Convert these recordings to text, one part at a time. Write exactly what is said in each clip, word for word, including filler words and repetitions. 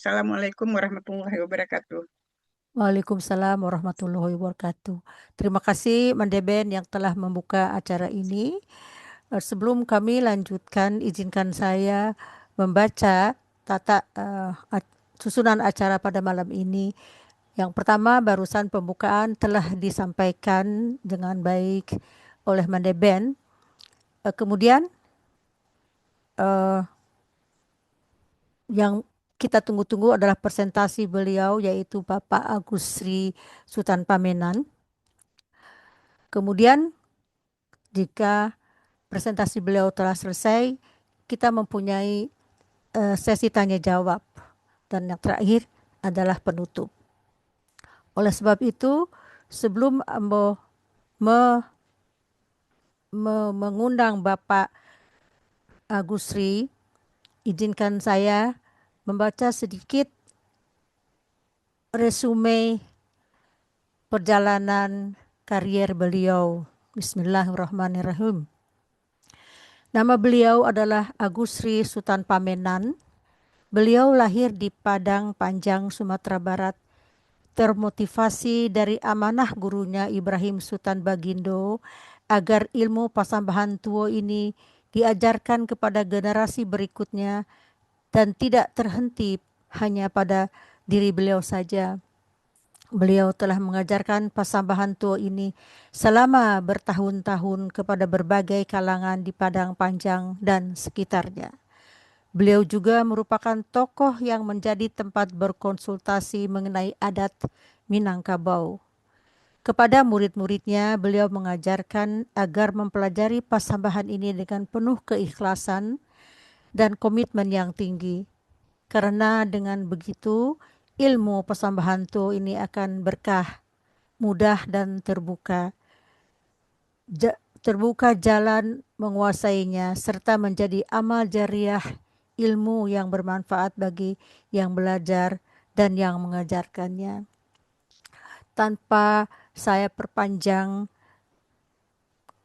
Assalamualaikum warahmatullahi wabarakatuh. Waalaikumsalam warahmatullahi wabarakatuh. Terima kasih Mandeben yang telah membuka acara ini. Eh, sebelum kami lanjutkan, izinkan saya membaca tata eh, ac- susunan acara pada malam ini. Yang pertama, barusan pembukaan telah disampaikan dengan baik oleh Mandeben. Eh, kemudian eh, yang kita tunggu-tunggu adalah presentasi beliau, yaitu Bapak Agusri Sutan Pamenan. Kemudian, jika presentasi beliau telah selesai, kita mempunyai eh, sesi tanya jawab, dan yang terakhir adalah penutup. Oleh sebab itu, sebelum ambo me- me- mengundang Bapak Agusri, izinkan saya membaca sedikit resume perjalanan karier beliau. Bismillahirrahmanirrahim. Nama beliau adalah Agusri Sutan Pamenan. Beliau lahir di Padang Panjang, Sumatera Barat, termotivasi dari amanah gurunya Ibrahim Sutan Bagindo, agar ilmu pasambahan tuo ini diajarkan kepada generasi berikutnya dan tidak terhenti hanya pada diri beliau saja. Beliau telah mengajarkan pasambahan tuo ini selama bertahun-tahun kepada berbagai kalangan di Padang Panjang dan sekitarnya. Beliau juga merupakan tokoh yang menjadi tempat berkonsultasi mengenai adat Minangkabau. Kepada murid-muridnya, beliau mengajarkan agar mempelajari pasambahan ini dengan penuh keikhlasan dan komitmen yang tinggi. Karena dengan begitu, ilmu pasambahan tuo ini akan berkah, mudah dan terbuka. Ja- terbuka jalan menguasainya serta menjadi amal jariah, ilmu yang bermanfaat bagi yang belajar dan yang mengajarkannya. Tanpa saya perpanjang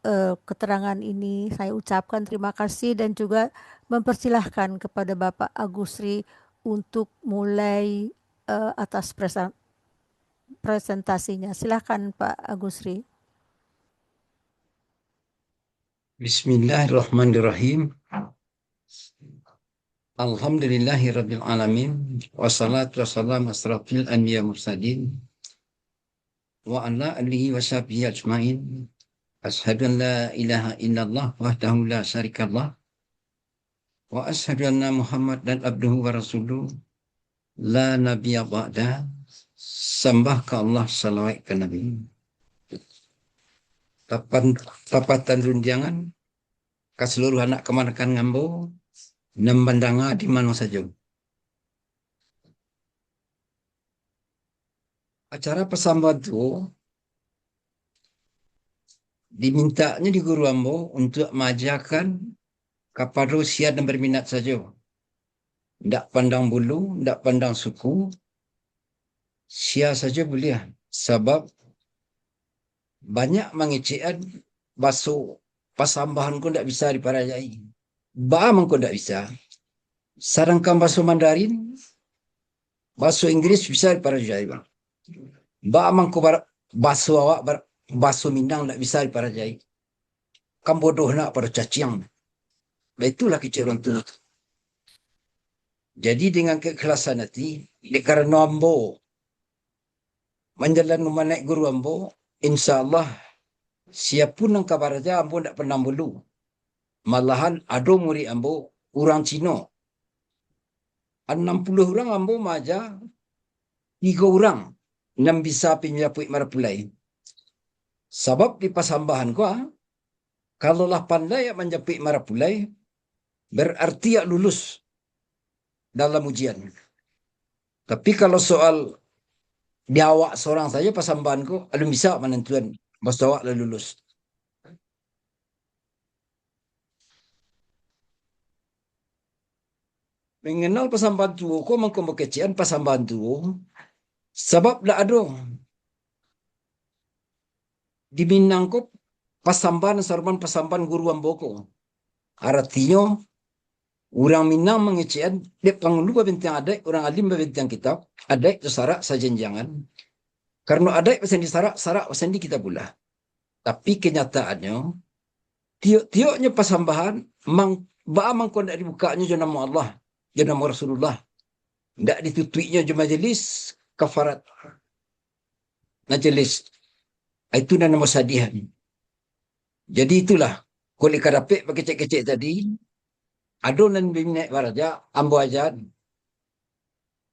eh, keterangan ini, saya ucapkan terima kasih dan juga mempersilahkan kepada Bapak Agusri untuk mulai eh, atas presen- presentasinya. Silakan Pak Agusri. Bismillahirrahmanirrahim. Alhamdulillahirabbil alamin. Wassalatu wassalamu asrafil anbiya mursalin. Wa ala alihi wa sahbihi ajmain. Asyhadu an la ilaha illallah wahdahu la syarikalah. Wa asyhadu anna Muhammadan abduhu wa rasuluh. La nabiyya ba'da. Sambah ka Allah, salawat ka Nabi. Papan, papatan rundiangan ka saluruh anak kamanakan ngambo, nan mandanga di mano sajo. Acara pasambahan tuo dimintaknyo di guru ambo untuak maajakan kapado sia nan berminat sajo. Ndak pandang bulu, ndak pandang suku, sia sajo buliah, sabab banyak mangecekan baso pasambahan ko ndak bisa diparajai. Baa mangko ndak bisa? Sadangkan baso Mandarin, baso Inggris bisa diparajai, bang. Baa mangko bar- baso awak bar- baso Minang ndak bisa diparajai? Kan bodoh nak pado caciang. Baitulah kecek urang tuo tu. Jadi dengan keikhlasan hati, dek karano ambo manjalan mamanek guru ambo, insya Allah, siapun nan ka baraja ambo ndak pandang bulu. Malahan ado murid ambo urang Cino. Anam puluah urang ambo maaja, tigo urang nan bisa pai manjapuik marapulai. Sabab di pasambahan ko, kalau lah pandai awak manjapuik marapulai, berarti awak lulus dalam ujian. Tapi kalau soal di awak sorang sajo pasambahan ko, alun bisa manantuan baso awak lah lulus. Manganal pasambahan tuo ko mangko bakecekan pasambahan tuo, sabab ndak ado di Minang ko pasambahan saruman pasambahan guru ambo ko. Aratinyo, Urang Minang mangecekan, dek pangulu babintiang adaik, urang alim babintiang kitab, adaik jo sarak sajanjiangan. Karano adaik basandi sarak, sarak basandi kitab pulo. Tapi kanyataannyo, tiok-tioknyo pasambahan, mang-, baa mangko ndak dibukaknyo jo namo Allah, jo namo Rasulullah? Ndak ditutuiknyo jo majelis kafarat, majelis. Itu nan namo sadiah. Jadi itulah, kok lai ka dapek bakecek-kecek tadi, ado nan bi niaik baraja, ambo aja,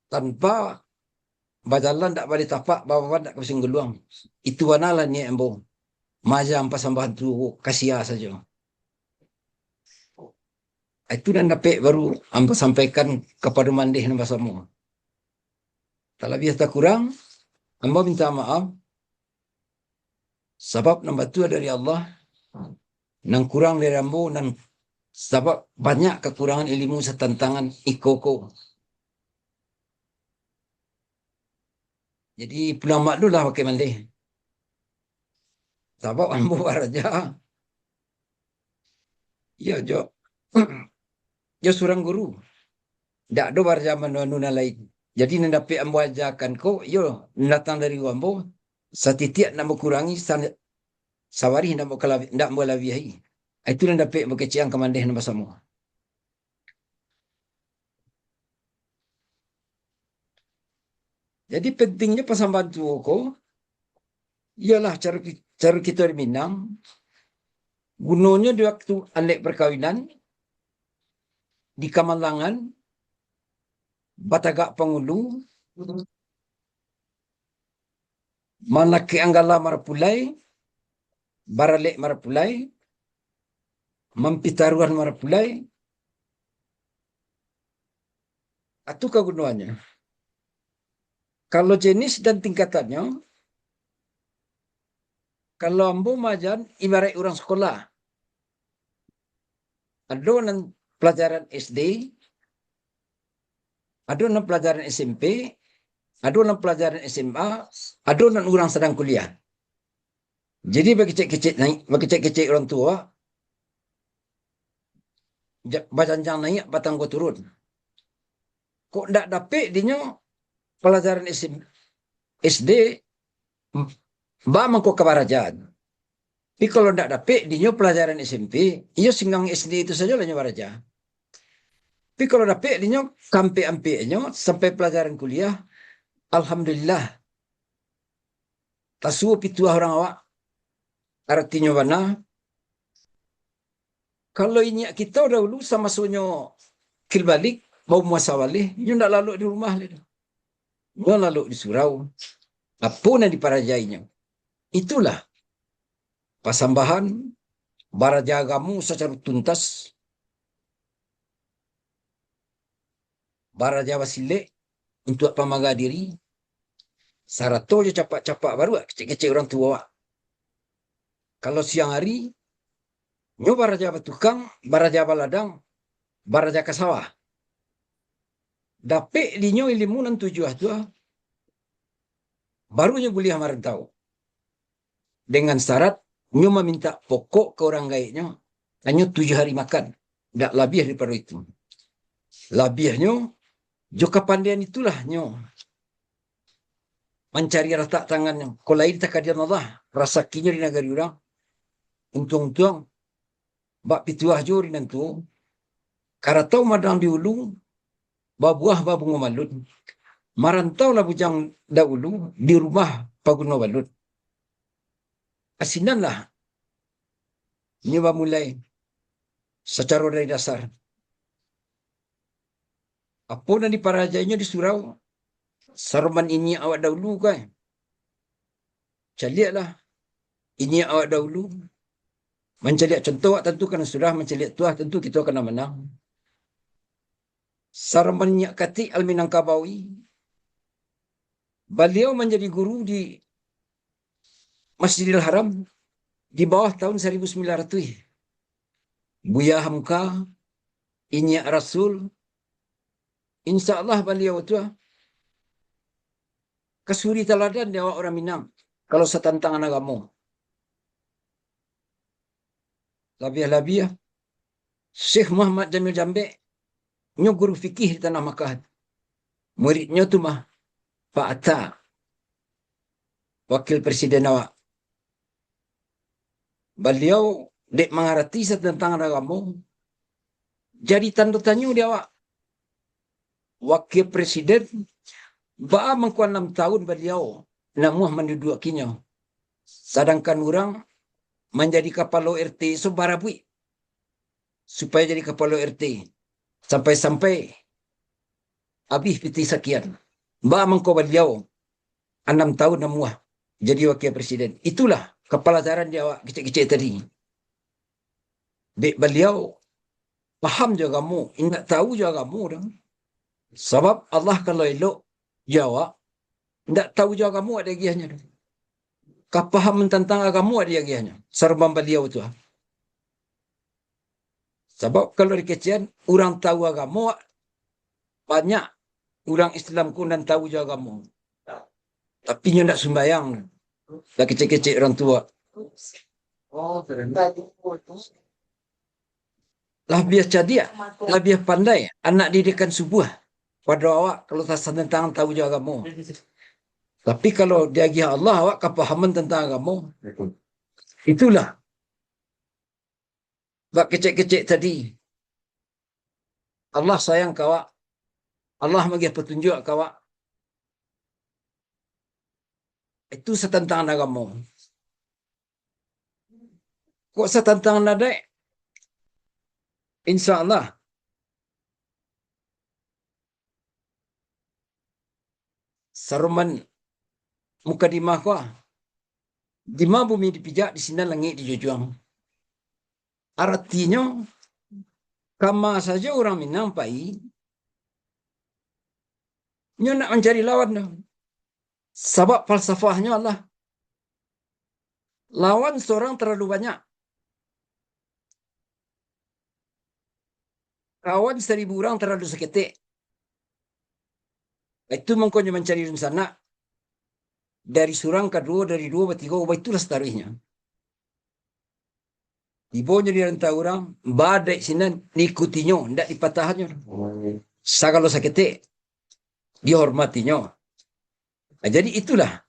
tanpa bajalan dak baleh tapak, bababan dak ka basingguluang. Itu bana lah niaik ambo. Maaja pasambahan tu ka sia sajo. Itu nan dapek baru ambo sampaikan kapado mandeh nan basamo. Talabiah takurang, ambo minta maaf. Sabab nan batua dari Allah, nan kurang dari ambo, nan sabab banyak kakurangan ilimu satantangan iko ko. Jadi, pulang maklulah pakai mandeh. Sabab ambo baraja, iyo, jo, jo surang guru. Ndak ado baraja manu-anu nan lain. Jadi, nan dapek ambo ajakan ko, iyo, nan datang dari ambo, satitiak ndak bakurangi, sa-, sabarih ndak bakalabi-, ndak balabiahi. Itu nan dapek bakecekan ka mandeh nan basamo. Jadi, pentingnyo pasambahan tuo ko, iyolah caro ki-, caro kito di Minang, gunonyo di waktu alek parkawinan, di kamalangan, batagak pangulu, malakek anggala marapulai, baralek marapulai, mampitaruahan marapulai, atu kagunoannyo. Kalau jenis dan tingkatannyo, kalau ambo maajan ibaraik urang sakolah, ado nan palajaran S D, ado nan palajaran S M P, ado nan palajaran S M A, ado nan urang sadang kuliah. Jadi bakecek-kecek naiak, bakecek-kecek urang tuo, ja-, bajanjang naiak, batanggo turun. Kok ndak dapek dinyo palajaran S M, S D, m-, baa mangko ka baraja. Tapi kalau ndak dapek dinyo palajaran S M P, iyo singgang S D itu sajolah nyo baraja. Tapi kalau dapek dinyo kaampek-ampeknyo sampai palajaran kuliah, alhamdulillah. Tasuo pituah urang awak. Aratinyo bana, kalau inyiak kito dahulu samasonyo kil balik, baumua sabaleh, inyo ndak lalok di rumah lai doh. Inyo lalok di surau. Apo nan diparajainyo? Itulah pasambahan, baraja agamo sacaro tuntas, baraja basilek untuak pamaga diri, sarato jo capak-capak baruak kecek-kecek urang tuo awak. Kalau siang ari, nyo baraja batukang, baraja baladang, baraja ka sawah. Dapek dinyo ilimu nan tujuah tu, baru nyo buliah marantau. Dengan syarat nyo mamintak pokok ka urang gaeknyo, hanyo tujuah ari makan, ndak labiah daripado itu. Labiahnyo, jo kapandaian itulah nyo mancari ratak tangannyo. Kok lain takadiran Allah, rasakinyo di nagari urang. Untuang-untuang, bak pituah jo di nan tuo, karatau madang di ulu, babuah babungo malut. Marantaulah bujang dahulu, di rumah paguno balut. Asinanlah nyo bamulai sacaro dari dasar. Apo nan diparajainyo di surau, saroman inyiak awak dahulu, kan? Caliaklah inyiak awak dahulu. Mancaliak contoh awak tantu ka nan sudah, mancaliak tuah tantu kito ka nan manang. Saroman inyiak Katik Al-Minangkabawi, baliau manjadi guru di Masjidil Haram di bawah tahun saribu sambilan ratuih. Buya Hamka, inyiak Rasul, insya Allah baliau tu, ah, ka suri taladan di awak urang Minang, kalau satantangan agamo. Labiah-labiah, Syekh Muhammad Jamil Jambek, Nyo guru fikih di Tanah Makkah. Muridnyo tu mah Pak Atta, wakil presiden awak. Baliau dek mangarati satantang agamo, jadi tando tanyo di awak. Wakil presiden, baa mangko anam tahun baliau namuah manduduakinyo, sadangkan urang manjadi kapalo R T so barabuik supayo jadi kapalo R T, sampai-sampai abih pitih sakian. Baa mangko baliau anam tahun namuah jadi wakil presiden. Itulah kapalajaran di awak kecek-kecek tadi. Dek baliau paham jo agamo, indak tahu jo agamo doh. Sabab Allah kalau elok jo awak, indak tahu jo agamo awak diagiahnyo doh. Kapahaman tantang agamo awak diagiahnyo, sarumbang baliau tu. Sabab kalau dikecekan, urang tahu agamo, banyak urang Islam ko nan tahu jo agamo. Tapi nyo ndak sumbayang. Lah kecek-kecek urang tuo. Labiah cadiak, labiah pandai anak didikan subuah pado awak kalau tantang tahu jo agamo. Tapi kalau diagiah Allah, awak kapahaman tantang agamo. Itulah. Bak kecek-kecek tadi. Allah sayang ka awak. Allah magiah patunjuak ka awak. Itu satantang agamo. Kok satantang adaik? Insya Allah. Saroman mukadimah ko, dima bumi dipijak, di sinan langik dijunjuang. Aratinyo, kama sajo urang Minang pai, nyo nak mancari lawan tu. Sabab falsafahnyo alah, lawan sorang talalu banyak, kawan saribu urang talalu saketek. Itu mangkonyo mancari dunsanak, dari surang ka duo, dari duo batigo, baitulah sataruihnyo. Tibonyo di rantau urang, baa dek sinan, diikutinyo, ndak dipatahannyo. Sagalo saketek, dihormatinyo. Nah, jadi itulah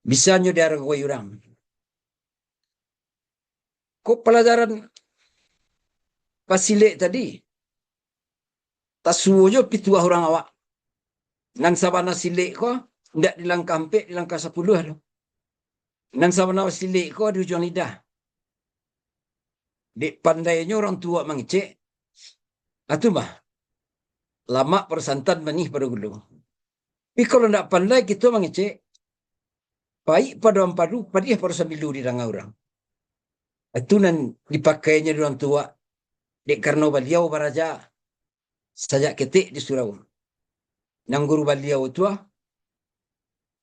bisanyo diaragoi urang. Ko palajaran pasilek tadi, tasuo jo pituah urang awak. Nan sabana silek ko, ndak di langkah ampek, di langkah sapuluah tu. Nan sabana silek ko di ujuang lidah. Dek pandainyo urang tuo mangecek, atu mah, lamak pado santan, manih pado gulo. Tapi kalau ndak pandai kito mangecek, paik pado ampadu, padiah pado sambilu didanga urang. Itu nan dipakainyo di urang tuo, dek karano baliau baraja sajak ketek di surau. Nan guru baliau tu ah,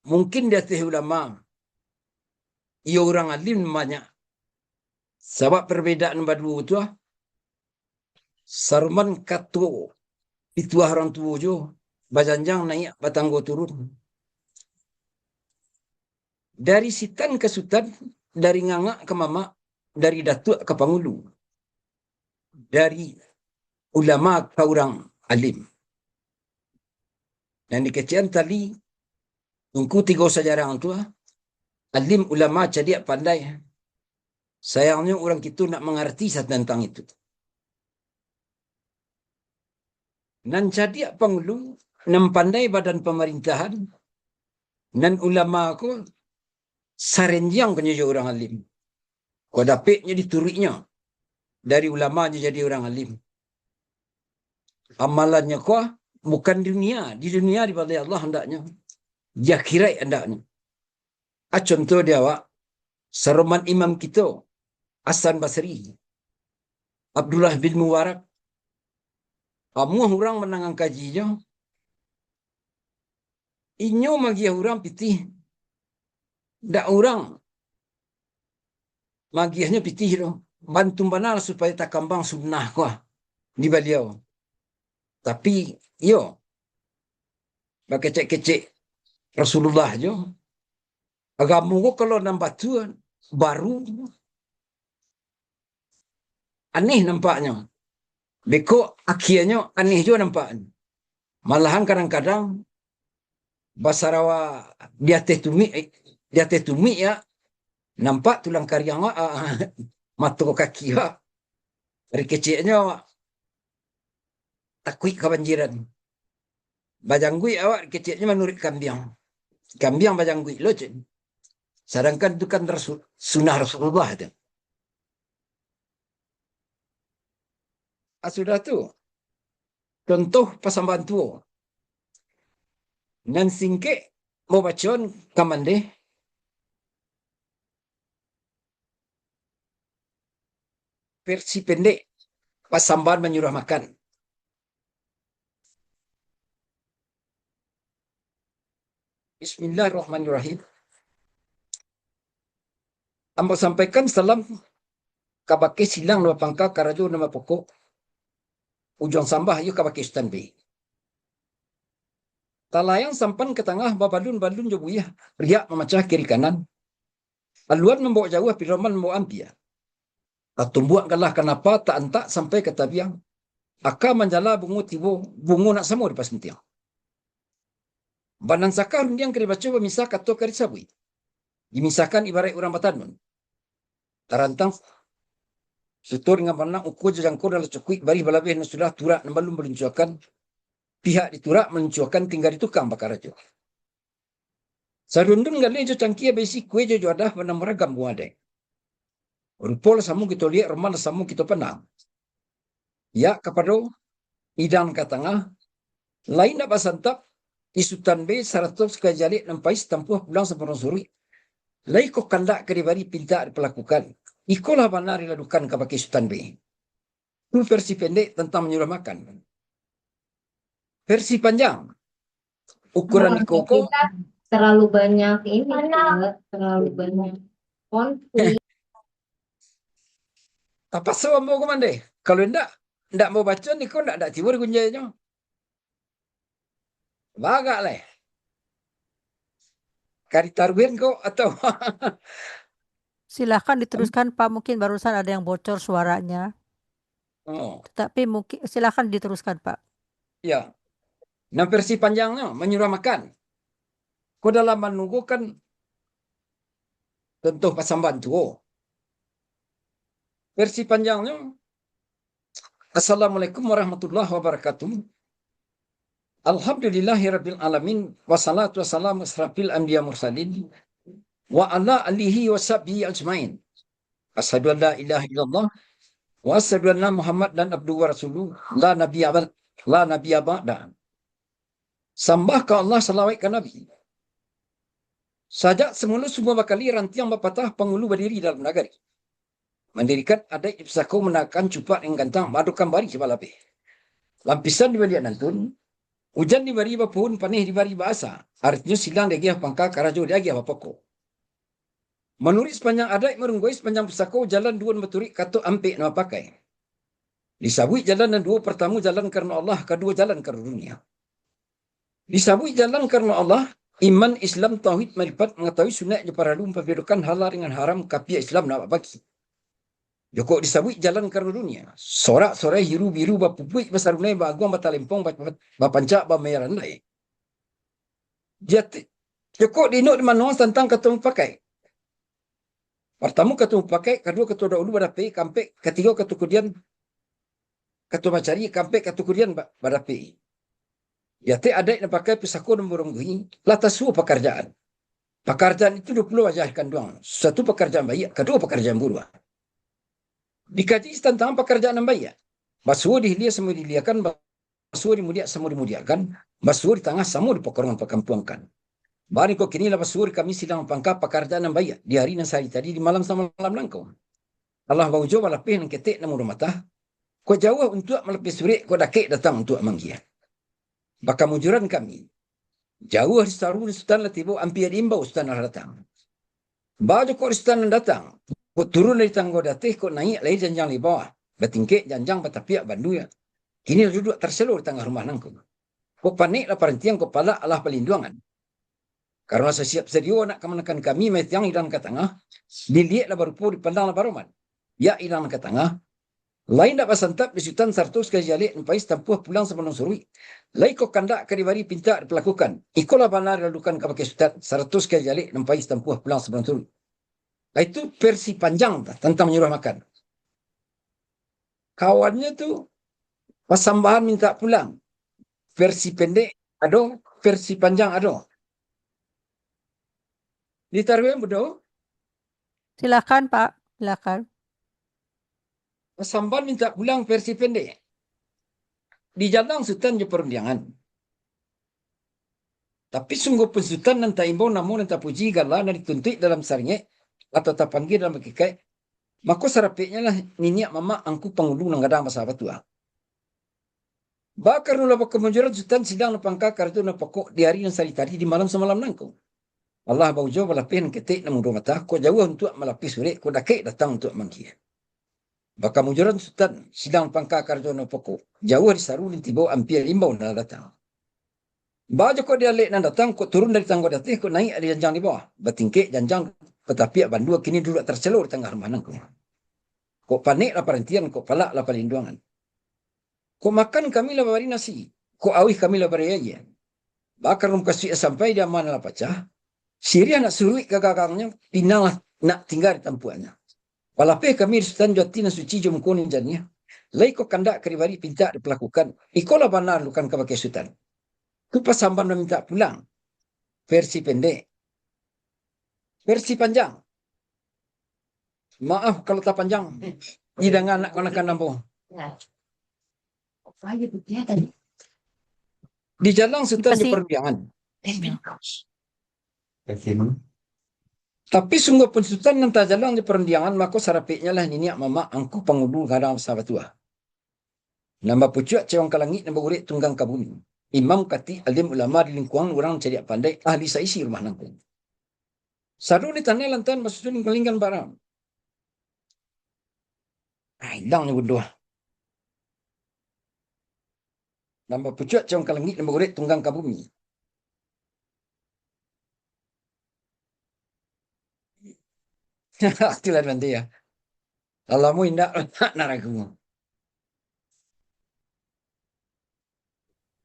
mungkin di ateh ulama, iyo urang alim banyak. Sabab perbedaan baduo tu ah, saruman kato pituah urang tuo jo, bajanjang naiak, batanggo turun. Dari sitan ka sutan, dari ngangak ka mamak, dari datuak ka pangulu, dari ulama ka urang alim. Nan dikecekan tadi, ungku tigo sajarang tu ah, alim, ulama, cadiak, pandai. Sayangnyo urang kito ndak mangarati satantang itu. Nan cadiak pangulu, nan pandai badan pamarintahan, nan ulama ko sarenjang kanyo jo urang alim. Kok dapeknyo dituruiknyo, dari ulamanyo jadi urang alim. Amalannyo ko bukan dunia, di dunia di balai Allah andaknyo, di akhirat andaknyo. A contoh di awak, saroman imam kito, Hasan Basri, Abdullah bin Mubarak, amuah urang mandangan kajinyo, inyo magiah urang pitih, dak urang magiahnyo pitih tu. Bantu bana supayo takambang sunnah ko di baliau. Tapi, iyo, bakecek-kecek Rasulullah jo. Agamo ko kalau nan batua, baru, aneh nampaknyo. Beko akianyo aneh juo nampak. Malahan kadang-kadang basarawa di ateh tumik, di ateh tumik ya, nampak tulang kariang awak, mato kaki awak. Ari keceknyo awak takuik kabanjiran. Bajangguik awak, ari keceknyo manuruik kambiang. Kambiang bajangguik lo, cek. Sadangkan tu kan rasu-, sunah Rasulullah tu. Ah, sudah tu, contoh pasambahan tuo. Nan singkek, babacoan ka mandeh, versi pendek, pasambahan manyuruah makan. Bismillahirrahmanirrahim. Ambo sampaikan salam kabake silang nan bapangka, karajo nan bapokok, ujuang sambah iyo kabake Sutan B. Talayang sampan ka tangah, babalun-balun jo buiah, riak mamacah kiri kanan. Aluan mambaok jauah, piroman mambaok ampia. Tatumbuak galah kanapa, taantak sampai ka tabiang. Aka manjala bungo tibo, bungo nak samo dipasuntiang. Banan saka rundiang ka dibaco, bamisah kato ka disabuik. Dimisahkan ibaraik urang batanun. Tarantang suto dengan panang, ukua jo jangko dalam cukuik, barih balabeh nan sudah, turak nan balun baluncuakan, pihak diturak maluncuakan, tingga di tukang bakarajo. Sarundun galeh jo cangkia, baisi kue jo juadah, banan baragam bungo adaik. Rupo lah samo kito liek, rumah lah samo kito pandang. Ya, kapado idang ka tangah, lai nak basantap, isutan be sarato ka jalek nan pais, tampuah pulang sabarang suruik. Lai ko kandak ka dibari, pintak dipalakukan. Ikolah bana diladukan kabake Sutan be. Tu versi pendek tantang manyuruah makan. Versi panjang, ukuran iko ko. Kita terlalu banyak ini, Kak. Terlalu banyak konflik. Tapaso ambo ko mandeh. Kalau indak, indak mau baco niko, indak, indak tibo di gunjainyo. Bagak leh. Ka ditaruihan ko atau? Silahkan diteruskan, Pak. Mungkin barusan ada yang bocor suaranya. Oh. Tetapi mungkin, silahkan diteruskan, Pak. Ya. Nah, versi panjangnyo, manyuruah makan. Ko dalam manunggu kan contoh pasambahan tuo. Versi panjangnyo, Assalamualaikum warahmatullahi wabarakatuh. Alhamdulillahirabbil alamin, wassalatu wassalamu asrafil anbiya mursalin, wa ala alihi wa sahbihi ajmain. Asyhadu an la ilaha illallah, wa asyhadu anna Muhammadan abduhu wa rasuluh, la nabiyya ba'd-, la nabiyya ba'da. Sambah ka Allah, salawat ka Nabi. Sajak samulo sumua bakali, rantiang bapatah, pangulu badiri dalam nagari. Mandirikan adaik di pusako, managakkan cupak dengan gantang, maadokan barih balabeh. Lapisan dibaliak nantun, ujan dibari bapuhun, paneh dibari baasa. Aratinyo silang diagiah pangka, karajo diagiah bapokok. Manuruik sapanjang adaik, marunggoi sapanjang pusako, jalan duo nan baturuik, kato ampek nan bapakai. Disabuik jalan nan duo, partamo jalan karano Allah, kaduo jalan karano dunia. Disabuik jalan karano Allah, iman, Islam, tauhid, maripat, mangatahui sunaik jo paralu, mampabedokan halal dengan haram, kapia Islam nak babagi. Jokok disabuik jalan karano dunia, sorak-sorai, hiru-biru, bapupuik, basarunai, baaguang, batalempong, ba-, ba-, bapancak, bamamerandai. Jati-, jokok diinok di mano tantang kato mupakaik. Partamo kato mupakaik, kaduo kato dahulu badapek, kaampek, katigo kato kudian, kato mancari, kaampek kato kudian ba-, badapek. Di ateh adaik nan pakai, pusako nan marunggui, lah tasuo pakarajaan. Pakarajaan itu duo puluah wajah kanduang, suatu pakarajaan baiak, kaduo pakarajaan buruak. Dikaji tantang pakarajaan nan baiak, basuo di hilia samo dihiliakan, basuo di mudiak samo dimudiakkan, basuo di tangah samo di pakorongan pakampuangkan. Bari ko kini lah basuo di kami silang pangka, pakarajaan nan baiak di ari nan sahari tadi, di malam samalam nangko. Alah baujo balapeh nan ketek nan mudo matah, kok jauah untuak malapeh surek, kok dakek datang untuak manggia. Bakamujuran kami. Jauah disaru Sutan lah tibo, ampia diimbau Sutan lah datang. Baa jo kok di Sutan nan datang, kok turun dari tanggo di ateh, kok naiak lai janjang di bawah, batingkek janjang batapiak bandu, kini lah duduak tarselo di tangah rumah nangko. Kok panek lah parantiang, kok palak alah palinduangan. Karano sasiap sadio nak kamanakan kami, maitiang idang ka tangah, diliek lah barupo, dipandang lah baroman. Yak idang ka tangah, Lai ndak basantap di Sutan, sarato sakali jaleh nampai satampuah pulang sabalun suruik. Lai ko kandak ka dibari, pintak dipalakukan. Ikolah bana dilalukan kabake Sutan, sarato sakali jaleh nampai satampuah pulang sabalun suruik. Itu versi panjang tantang manyuruah makan. Kawannyo tu pasambahan mintak pulang. Versi pendek ado, versi panjang ado. Ditaruihan, Budo? Silakan, Pak. Silakan. Pasambahan mintak pulang versi pendek. Dijalang Sutan jo parundiangan. Tapi sungguahpun Sutan nan taimbau, namo nan tapuji, gala nan dituntuik dalam saringek, atau tapanggia dalam bakikaik, mako sarapeknyo lah niniak mamak angku pangulu nan gadang basa batuah. Baa karano lah bakamujuran Sutan sidang nan pangka, karajo nan pokok di ari nan sari tadi, di malam samalam nangko. Alah baujo balapeh nan ketek nan mudo mata, kok jauah untuak malapeh surek, kok dakek datang untuak manggie. Bakamujuran Sutan sidang pangka, karajo nan pokok, jauah disaru nan tibo, ampia imbau nan lah datang. Baa jo kok di alek nan datang, kok turun dari tanggo di ateh, kok naiak di janjang di bawah, batingkek janjang batapiak bandua, kini duduak tarcelo di tangah rumah nangko. Kok panek lah parantian, kok palak lah palinduangan. Kok makan kami lah babari nasi, kok auih kami lah babari aia. Baa karano mukasuik lah sampai, di ama nan lah pacah, siriah nak suruik gagagangnyo, pinang lah nak tingga di tampuaknyo. Balapeh kami di Sutan jo ati nan suci, jo muko nan janiah. Lai ko kandak ka dibari, pintak dipalakukan. Ikolah bana dilalukan kabake Sutan. Tu pasambahan mamintak pulang. Versi pendek. Versi panjang. Maaf kalau tapanjang didanga anak kamanakan ambo. Dijalang Sutan jo parundiangan. Tapi sungguahpun Sutan nan tajalang jo parundiangan, mako sarapeknyo lah niniak mamak angku pangulu gadang basa batuah. Nan bapucuak cewang ka langik, nan bagurek tunggang ka bumi. Imam katik alim ulama di lingkuang, urang cadiak pandai, ahli saisi rumah nangko. Sado di tanah lantan basusun lingkan-lingkan bara. Ah, ilang nyo buduah. Nan bapucuak cewang ka langik, nan bagurek tunggang ka bumi. Itulah nanti ya. Alamu indak nak ragu.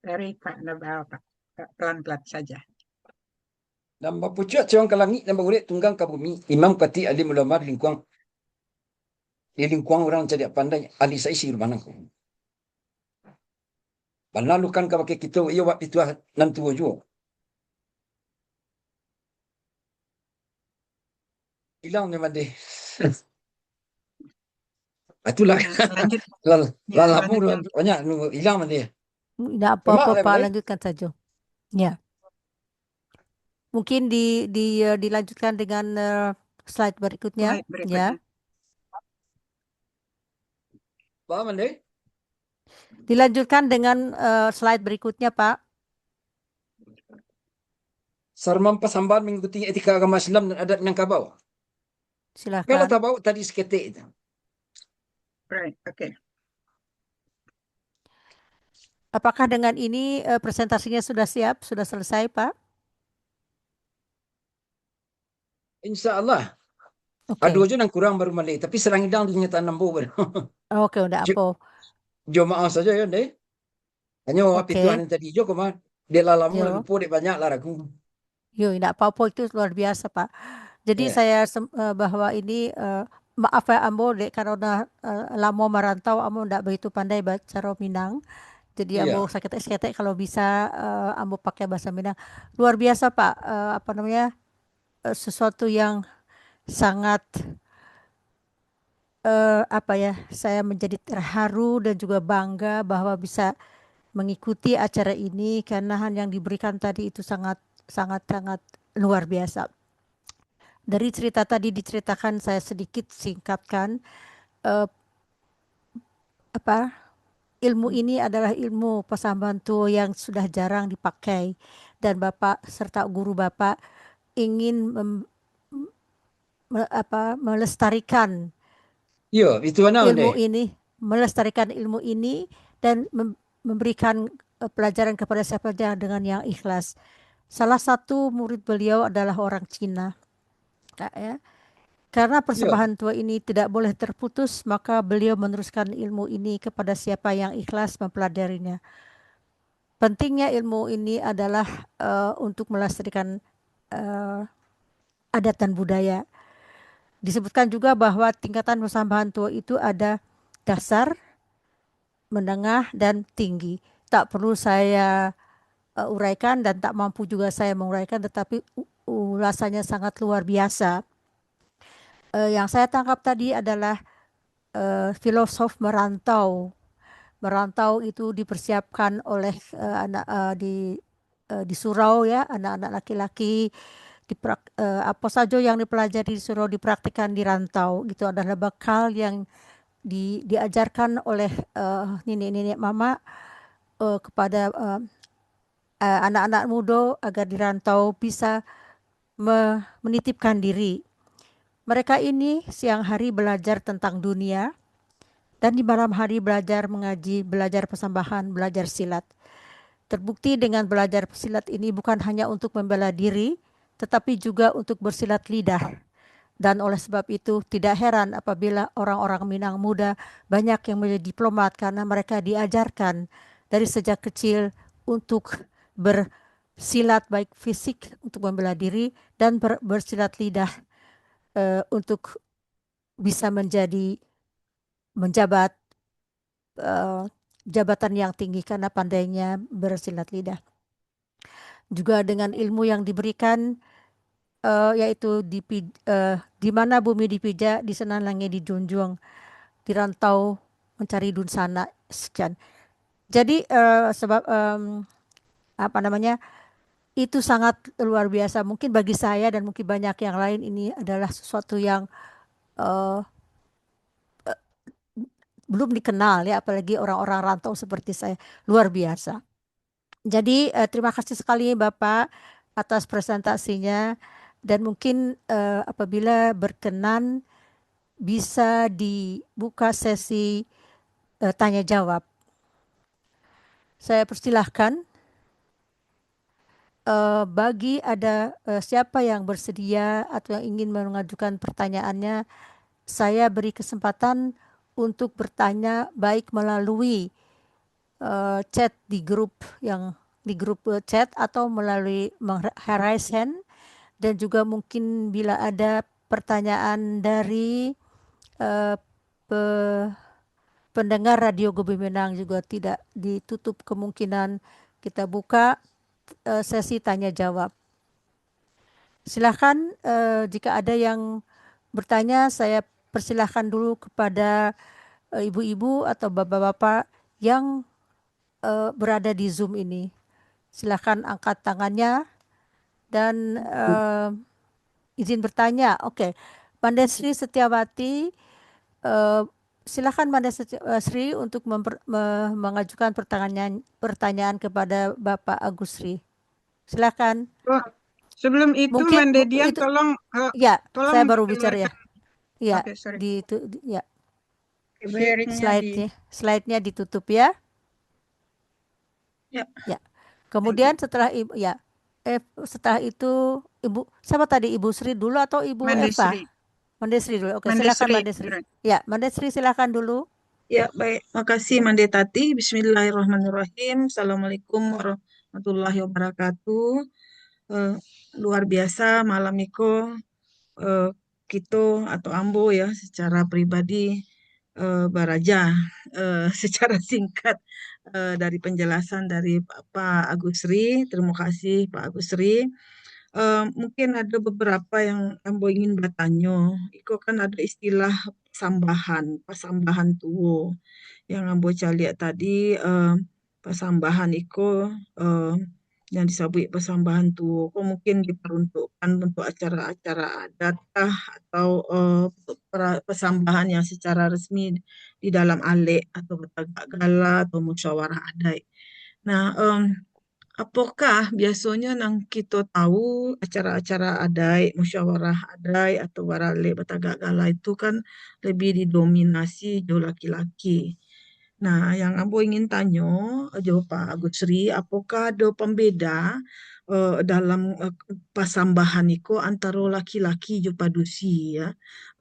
Dari Pak Nabal, Pak. Pelan-pelan saja. Nan bapucuak cewang ka langik, nan bagurek tunggang ka bumi, imam katik alim ulama di lingkuang, di lingkuang urang cadiak pandai, ahli saisi rumah nangko. Banalukan kabake kito, iyo wak pituah nan tuo juo. Ilang nyo mande. Itulah. Lanjut. Lal-, ya, lalamu lanjut. Banyak nu ilang mande. Tidak apa-apa, Pak, lanjutkan saja. Ya. Mungkin di, di, eh, dilanjutkan dengan, eh, slide berikutnya. Slide berikutnya. Ya. Paham, Andre? Dilanjutkan dengan, eh, slide berikutnya, Pak. Sarmam pasambahan mengikuti etika agama Islam dan adat Minangkabau. Silakan. Kalau tabau tadi saketek itu. Right, oke. Apakah dengan ini, eh, presentasinya sudah siap, sudah selesai, Pak? Insya Allah. Oke. Ado aja nan kurang baru maleh, tapi sarang idang tu nyataan ambo baru. Oke, ndak apo. Jo maaf saja ya, Ndeh. Hanyo api Tuhan yang tadi jo ko mah. Dek lah lamo lah lupo, dek banyak lah ragu. Yo, indak apo-apo, itu luar biasa, Pak. Jadi, ya, saya sem-, eh, bahwa ini, eh, maaf ya, ambo, dek karena, eh, lamo marantau, ambo ndak begitu pandai bacaro Minang. Jadi, iya, ambo saketek-saketek kalau bisa, eh, ambo pakai bahasa Minang. Luar biasa, Pak, eh, apa namanya, eh, sesuatu yang sangat, eh, apa ya, saya menjadi terharu dan juga bangga bahwa bisa mengikuti acara ini, karena hal yang diberikan tadi itu sangat, sangat, sangat luar biasa. Dari cerita tadi diceritakan, saya sedikit singkatkan, eh, apa, ilmu ini adalah ilmu pasambahan tuo yang sudah jarang dipakai, dan Bapak serta guru Bapak ingin mem-, me-, apa, melestarikan, iyo, itu bana, ilmu Ndeh, ini, melestarikan ilmu ini dan mem-, memberikan, eh, pelajaran kepada siapa saja dengan yang ikhlas. Salah satu murid beliau adalah orang Cina. Kak, ya. Karena persembahan tuo ini tidak boleh terputus, maka beliau meneruskan ilmu ini kepada siapa yang ikhlas mempelajarinya. Pentingnya ilmu ini adalah, eh, untuk melestarikan, eh, adat dan budaya. Disebutkan juga bahwa tingkatan persembahan tuo itu ada dasar, menengah, dan tinggi. Tak perlu saya, eh, uraikan dan tak mampu juga saya menguraikan, tetapi u-, ulasannya sangat luar biasa. Eh, yang saya tangkap tadi adalah, eh, filosof merantau. Merantau itu dipersiapkan oleh, eh, anak, eh, di, eh, di surau, ya, anak-anak laki-laki, diprak-, eh, apa saja yang dipelajari di surau dipraktikkan di rantau. Itu adalah bekal yang di-, diajarkan oleh, eh, niniak-niniak mamak, eh, kepada, eh, eh, anak-anak mudo agar di rantau bisa me-, menitipkan diri. Mereka ini siang hari belajar tentang dunia, dan di malam hari belajar mengaji, belajar persembahan, belajar silat. Terbukti dengan belajar silat ini bukan hanya untuk membela diri, tetapi juga untuk bersilat lidah. Dan oleh sebab itu, tidak heran apabila orang-orang Minang muda banyak yang menjadi diplomat karena mereka diajarkan dari sejak kecil untuk bersilat, baik fisik untuk membela diri dan ber-, bersilat lidah, eh, untuk bisa menjadi, menjabat, eh, jabatan yang tinggi karena pandainya bersilat lidah. Juga dengan ilmu yang diberikan, eh, yaitu dipi-, eh, di mana bumi dipijak, di sana langit dijunjung, di rantau mencari dunsanak, sekian. Jadi, eh, sebab, em, apa namanya, itu sangat luar biasa. Mungkin bagi saya dan mungkin banyak yang lain, ini adalah sesuatu yang, eh, eh, belum dikenal, ya, apalagi orang-orang rantau seperti saya. Luar biasa. Jadi, eh, terima kasih sekali Bapak atas presentasinya, dan mungkin, eh, apabila berkenan, bisa dibuka sesi, eh, tanya jawab. Saya persilahkan, eh, bagi ada, eh, siapa yang bersedia atau yang ingin mengajukan pertanyaannya, saya beri kesempatan untuk bertanya baik melalui, eh, chat di grup yang, di grup, eh, chat atau melalui meng-, raise hand, dan juga mungkin bila ada pertanyaan dari, eh, pe-, pendengar Radio Gobi Minang juga tidak ditutup kemungkinan kita buka, eh, sesi tanya jawab. Silakan, eh, jika ada yang bertanya, saya persilahkan dulu kepada, eh, ibu-ibu atau bapak-bapak yang, eh, berada di Zoom ini. Silakan angkat tangannya dan, eh, izin bertanya. Oke. Mandesri Setiawati, eh, silakan Mandesri, eh, Sri untuk memper-, me-, mengajukan pertanyaan, pertanyaan kepada Bapak Agusri. Silakan. Oh, sebelum itu, mungkin Mande Dian, itu, tolong, eh, ya, tolong saya baru bicara, ya. Dikeluarkan. Ya, oke, sorry. Di itu, di, ya. Sharing-nya di- Slide-nya, slide-nya ditutup, ya. Ya. Ya. Kemudian setelah Ibu, ya. Eh, setelah itu Ibu, siapa tadi, Ibu Sri dulu atau Ibu Mande Eva? Sri. Mande Sri dulu. Oke, Mande silakan Sri. Mande Sri. Ya, Mande Sri, silakan dulu. Ya, baik. Makasih, Mande Tati. Bismillahirrahmanirrahim. Assalamualaikum warahmatullahi wabarakatuh. Eh, luar biasa malam iko, eh, kito atau ambo, ya, secara pribadi, eh, baraja, eh, secara singkat, eh, dari penjelasan dari Pa-, Pak Agusri. Terima kasih, Pak Agusri. Eh, mungkin ada beberapa yang ambo ingin batanyo. Iko kan ada istilah sambahan, pasambahan tuo. Yang ambo caliak tadi, eh, pasambahan iko, eh, yang disabuik pasambahan tuo ko mungkin diperuntukkan untuk acara-acara adat kah, atau, eh, pra-, pasambahan yang secara resmi di dalam alek atau batagak gala atau musyawarah adaik. Nah, em, apokah biasonyo nan kito tahu acara-acara adaik, musyawarah adaik atau baralek batagak gala itu kan lebih didominasi jo laki-laki. Nah, yang ambo ingin tanyo jo Pak Agusri, apokah ado pambeda eh, dalam, eh, pasambahan iko antaro laki-laki jo padusi, ya,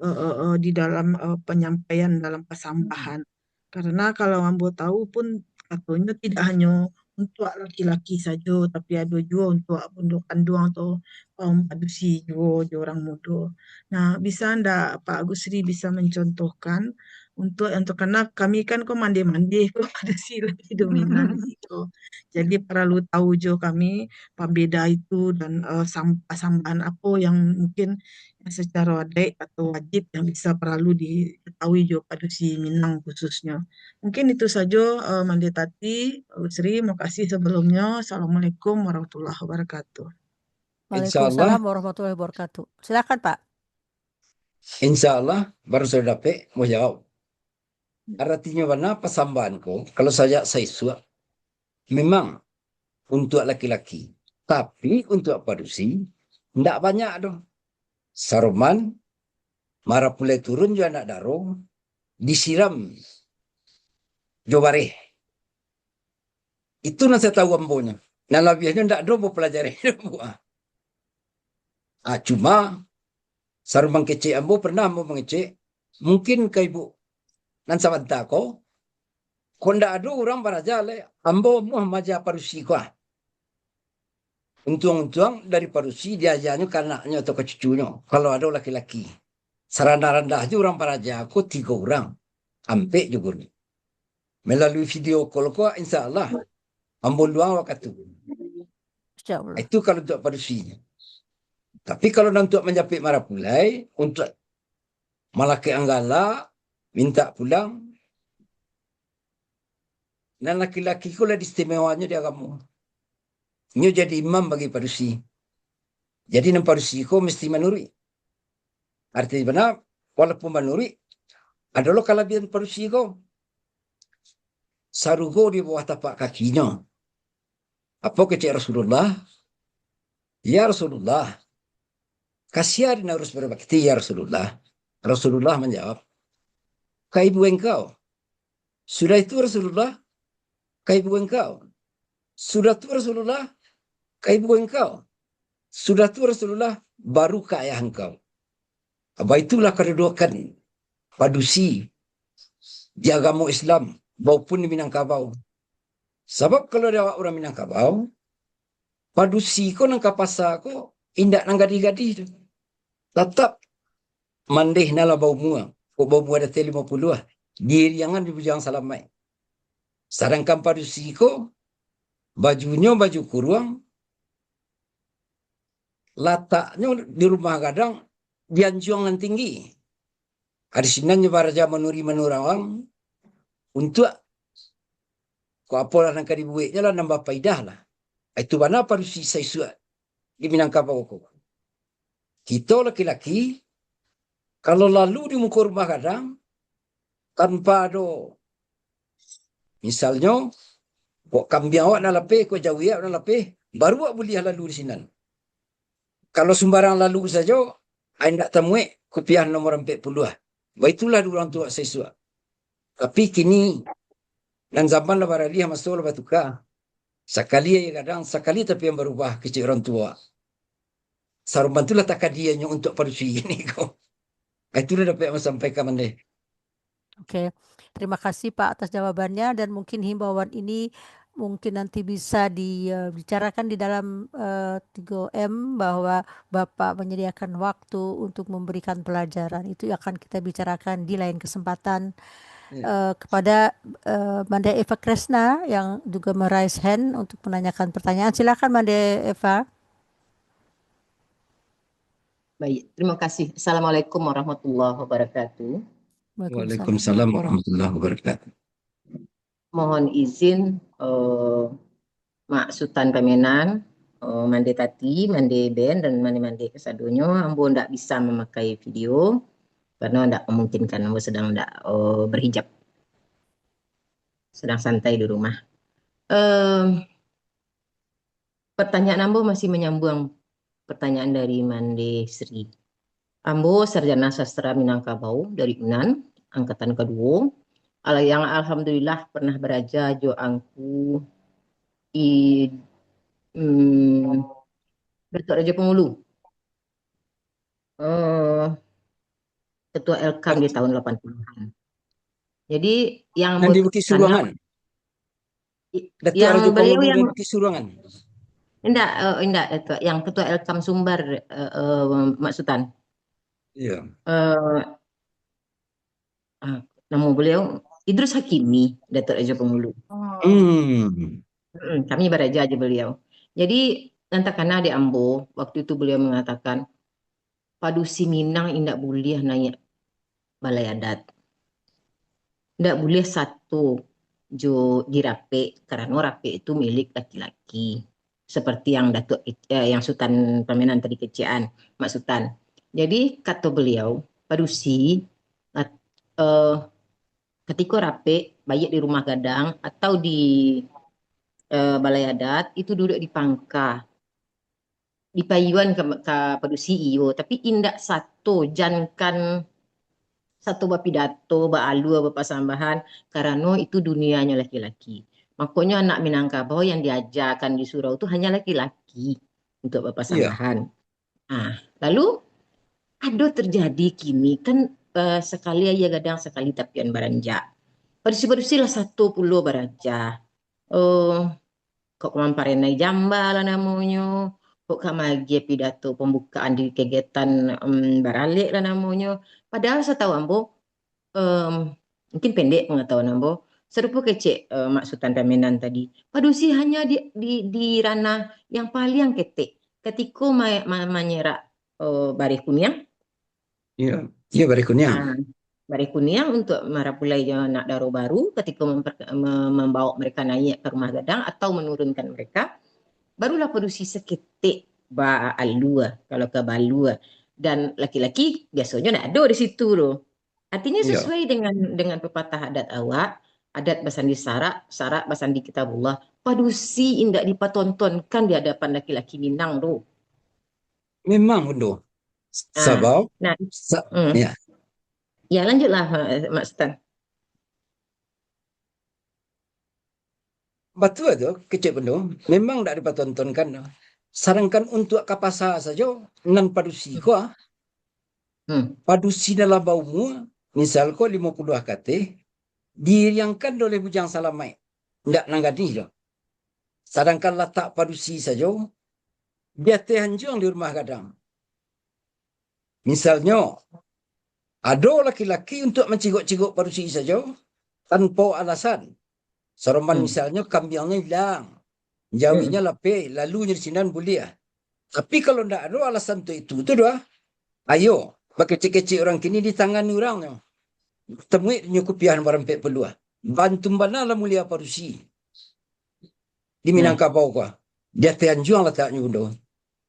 eh, eh, eh, di dalam, eh, panyampaian dalam pasambahan. Karena kalau ambo tahu pun, katonyo tidak hanyo untuak laki-laki sajo, tapi ado juo untuak bundo kanduang atau kaum padusi juo jo urang mudo. Nah, bisa ndak Pak Gusri bisa mencontohkan untuk yang terkena kami kan ko mandeh-mandeh ko padusi lah di Minang gitu. Jadi paralu tahu jo kami pambeda itu dan, eh, sam-, pasambahan apo yang mungkin secara adaik atau wajib yang bisa paralu diketahui jo padusi Minang khususnyo. Mungkin itu sajo, eh, Mandeh Tati, Gusri, makasih sebelumnyo. Assalamualaikum warahmatullahi wabarakatuh. Insya Allah. Waalaikumsalam warahmatullahi wabarakatuh. Silakan, Pak. Insya Allah, baru sudah dapek, mau jawab. Aratinyo bana pasambahan ko, kalau sajak saisuak, memang untuak laki-laki, tapi untuak padusi, ndak banyak doh. Saroman, marapulai turun jo anak daro, disiram jo bareh. Itu nan saya tahu ambo nyo. Nan labiahnyo ndak ado ambo pelajari doh, Bu. Ah, cuma, saroman kecek ambo, pernah ambo mangecek, mungkin ka ibu nan sabanta ko, ko ndak ado urang baraja lai, ambo muah maja padusi ko ah. Untuang-untuang dari padusi diajanyo ka anaknyo atau ka cucunyo, kalau ado laki-laki. Sarandah-randah jo urang baraja ko tigo urang, ampek jo guru. Melalui video call ko, insya Allah, ambo luang wakatu. Insya Allah. Itu kalau untuak padusinyo. Tapi kalau nan untuak manjapik marapulai, untuak malakek anggala, mintak pulang, nan laki-laki ko lah istimewanyo di agamo. Inyo jadi imam bagi padusi. Jadi nan padusi ko mesti manuruik. Arti bana, walaupun manuruik, ado lo kalabiahan padusi ko. Sarugo di bawah tapak kakinyo. Apo kecek Rasulullah? "Ya Rasulullah, kasian Narus berbakti, ya Rasulullah." Rasulullah manjawab, "Ka ibu engkau." Sudah itu Rasulullah, "Ka ibu engkau." Sudah tu Rasulullah, "Ka ibu engkau." Sudah tu Rasulullah, "Baru ka ayah engkau." Baitulah kadudukan padusi di agamo Islam maupun di Minangkabau. Sabab kalau di awak urang Minangkabau, padusi ko nan ka pasa ko indak nan gadih-gadih tu. Tatap mandeh nan lah baumua, kok baumua di ateh limo puluah, diiriangan di Bujang Salamaik. Sadangkan padusi ko, bajunyo baju kuruang, lataknyo di rumah gadang, di anjuang nan tinggi. Di sinan nyo baraja manuri-manurawang, untuak ko apolah nan ka dibueknyo lah, nan bapaidah lah. Itu bana padusi saisuak di Minangkabau ko. Kito laki-laki, kalau lalu di muko rumah gadang, tanpa ado, misalnyo, kok kambiang awak nan lapeh, kok jauah awak nan lapeh, baru awak buliah lalu di sinan. Kalau sumbarang lalu sajo, ai indak tamuek kupiah nomor ampek puluah. Baitulah di urang tuo saisuak. Tapi kini, nan zaman lah baraliah, maso lah batuka. Sakali aia gadang, sakali tapi yang barubah, kecek urang tuo. Saruman tu lah takadianyo untuak padusi kini ko. Itu lah dapek ambo sampaikan mandeh. Oke, terima kasih Pak atas jawabannya, dan mungkin himbauan ini mungkin nanti bisa di, eh, bicarakan di dalam, eh, tiga M bahwa Bapak menyediakan waktu untuk memberikan pelajaran. Itu akan kita bicarakan di lain kesempatan. Iya. Eh, kepada, eh, Mande Eva Kresna yang juga me-raise hand untuk menanyakan pertanyaan. Silakan Mande Eva. Baik, terima kasih. Assalamualaikum warahmatullahi wabarakatuh. Waalaikumsalam. Waalaikumsalam warahmatullahi wabarakatuh. Mohon izin, eh, Mak Sutan Pamenang, eh, Mande Tati, Mande Ben, dan mande-mande kasadonyo, ambo ndak bisa mamakai video, karena ndak memungkinkan, ambo sedang ndak, eh, berhijab. Sedang santai di rumah. Eh, pertanyaan ambo masih menyambung pertanyaan dari Mande Sri. Ambo sarjana sastra Minangkabau dari Unan, angkatan kaduo. Al-, yang alhamdulillah pernah baraja jo Angku I-, mm, Datuk Rajo Pangulu. Eh, Ketua Elkam di tahun lapan puluhan. Jadi, yang Yang di Bukit Suruangan. I-, Datuk yang Rajo beliau Pangulu yang di Bukit Suruangan. Indak, eh, indak, Datuk. Yang Ketua Elkam Sumbar, eh, eh, Mak Sutan. Iya. Eh, ah, nama beliau Idrus Hakimi, Datuk Rajo Pangulu. Hmm. Mm-mm, kami baraja jo beliau. Jadi, nan takana di ambo, waktu itu beliau mengatakan, padusi Minang indak buliah naiak balai adat. Indak buliah sato jo di rapek, karano rapek itu milik laki-laki. Seperti yang Datuk, eh, yang Sutan Pamenan tadi kecek an, Mak Sutan. Jadi, kato beliau, padusi, lat-, eh, katiko rapek, baiak di rumah gadang atau di, eh, balai adat, itu duduak di pangka. Dipayuan ka, ka padusi, iyo, tapi indak sato, jankan sato bapidato, baalua, bapasambahan, karano itu dunianyo laki-laki. Makonyo anak Minangkabau yang diajakan di surau tu hanya laki-laki untuk Iya. bapasambahan. Ah, lalu ado terjadi kini kan, eh, sakali aia gadang, sakali tapian baranjak. Padusi-padusi lah sato pulo baraja. Eh, kok ka mamparenai jamba lah namonyo, kok ka maagiah pidato pambukaan di kegiatan, em, baralek lah namonyo. Padahal satau ambo, em, mungkin pendek pangatahuan ambo, sarupo kecek, eh, Mak Sutan Pamenan tadi. Padusi hanya di, di, di ranah yang paliang ketek. Katiko ma-, ma-, manyerak, eh, bareh kuniang, Iya, iya, bareh kuniang. Ah, bareh kuniang untuk marapulai jo anak daro baru, katiko memper-, me-, mambawa mereka naiak ka rumah gadang atau menurunkan mereka, barulah padusi saketek baalua, kalau ka baalua. Dan laki-laki biasonyo ndak ado di situ tu. Artinyo Iya. sesuai dengan, dengan pepatah adat awak, adat basandi sarak, sarak basandi kitabullah. Padusi indak dipatontonkan di hadapan laki-laki Minang tu. Memang, Undo. Ah, Sabab, nah, sa-, hmm. ya. Ya, lanjutlah, eh, Mak Sutan. Batua tu, kecek Undo. Memang dak dipatontonkan tu. Sadangkan untuak ka pasa sajo, nan padusi Hmm. ko, ah, Hmm. padusi nan lah baumua, misal ko limo puluah ka ateh, diiriangkan oleh Bujang Salamaik. Ndak nan gadih tu. Sadangkan latak padusi sajo, di ateh anjuang di rumah gadang. Misalnyo, ado laki-laki untuak mancigok-cigok padusi sajo, tanpa alasan. Saroman Hmm. misalnyo, kambiangnyo ilang, jawiknyo Hmm. lapeh, lalu nyo di sinan buliah. Tapi kalau ndak ado alasan tu itu tu doh, ayo, bakecek-kecek urang kini ditangani urang nyo. Tamuik nyo kupiah nomor ampek puluah. Bantu bana lah mulia padusi. Di Nah. Minangkabau ko, di ateh anjuang lataknyo, Undo.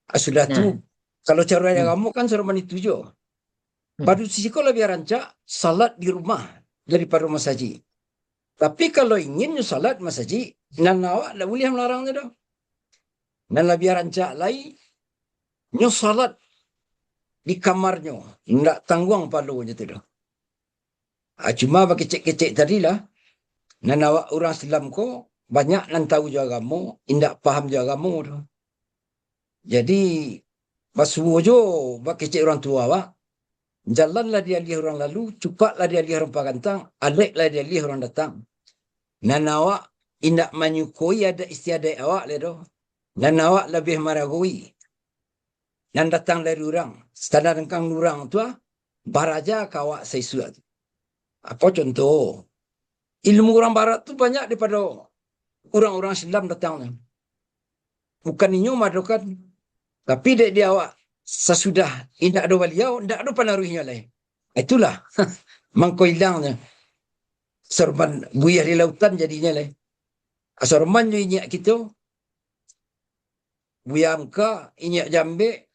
Ah, sudah tu, Nah. kalau caro Hmm. agamo kan saroman itu jo. Hmm. Padusi ko labiah rancak salat di rumah daripado masajik. Tapi kalau ingin nyo salat masajik, nan awak ndak buliah malarangnyo doh. Nan labiah rancak lai, nyo salat di kamarnyo, ndak tangguang pahalonyo tu doh. Ah, cuma bakecek-kecek tadi lah, nan awak urang Islam ko banyak nan tahu jo agamo, indak paham jo agamo tu. Jadi, basuo jo bakecek urang tuo awak, jalan lah dialiah urang lalu, cupak lah dialiah urang pagantang, alek lah dialiah urang datang. Nan awak indak manyukoi adat istiadat awak lai doh. Nan awak labiah maragoi nan datang dari urang, sadangkan urang tu, ah, baraja ka awak saisuak tu. Apo contoh? Ilmu urang barat tu banyak daripado urang-urang Islam datang tu. Bukan inyo maadokan, tapi dek di awak, sasudah indak ado baliau, indak ado panaruihnyo lai. Itulah, mangko ilangnyo. Saroman buiah di lautan jadinyo lai. Saroman jo inyiak kito, Buya Hamka, Inyiak Jambek,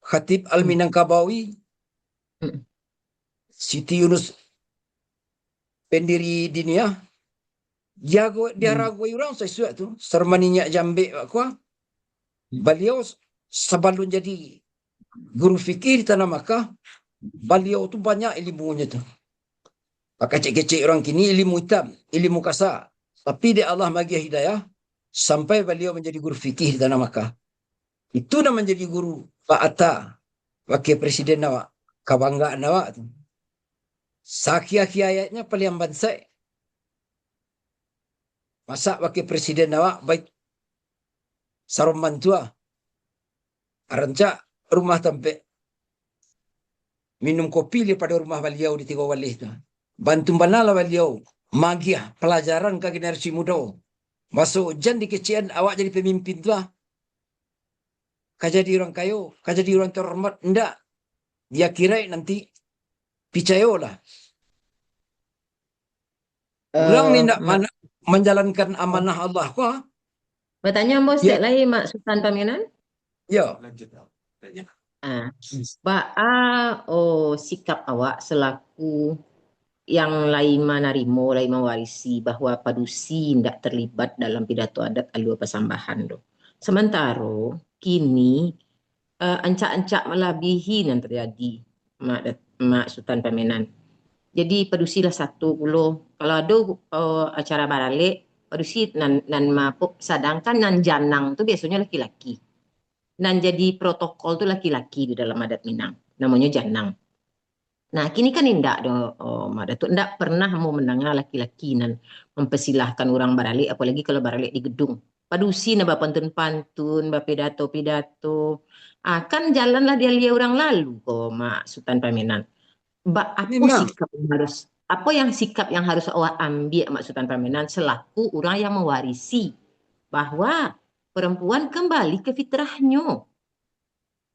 Khatib Hmm. Al-Minangkabawi, Hmm. Siti Yunus Pendiri Diniah, diago-, Hmm. diaragoi urang saisuak tu, Saroman Inyiak Jambek bak kuah. Hmm. Baliau s-, sabalun jadi guru fikih di Tanah Makkah, baliau tu banyak ilimunyo tu. Bakecek-kecek urang kini ilimu itam, ilimu kasa. Tapi dek Allah magiah hidayah, sampai baliau manjadi guru fikih di Tanah Makkah. Itu nan manjadi guru Pak Atta, wakil presiden awak, kabanggaan awak tu. Sakia-kia ayatnya paliang bansaik. Masak wakil presiden awak baik saroman tu ah. Rancak rumah tampek minum kopi daripado rumah baliau di Tigo Baleh tu. Bantu banalah baliau magiah palajaran ka generasi mudo. Maso ujan dikecekan awak jadi pamimpin tu ah. Ka jadi urang kayo, ka jadi urang terhormat, indak. Di akhirat nanti, picayolah. Urang ni Eh, indak ma- mana manjalankan amanah Allah ko. Batanyo ambo Ya. Sek lai, Mak Sutan Pamenan. Ya. Ah, baa, oh, sikap awak selaku yang lai manarimo, lai mawarisi bahwa padusi indak terlibat dalam pidato adat alua pasambahan tu. Samantaro kini, eh, ancak-ancak malabihi nan terjadi, Mak Dat-, Mak Sutan Pamenan. Jadi, padusi lah satu pulo. Kalau ado, eh, acara baralek, padusi nan, nan mapo-, sadangkan nan janang tu biasonyo laki-laki. Nan jadi protokol tu laki-laki di dalam adat Minang. Namonyo janang. Nah, kini kan indak doh, oh, Mak Datuk. Indak pernah ambo mandanga laki-laki nan mampasilahkan urang baralek, apolagi kalau baralek di gedung. Padusi nan bapantun-pantun, bapidato-pidato. Ah, kan jalan lah dialia urang lalu ko, Mak Sutan Pamenan. Ba-, apo Memang. sikap yang harus, apo yang sikap yang harus awak ambiak, Mak Sutan Pamenan, selaku urang yang mawarisi bahwa perempuan kembali ke fitrahnyo?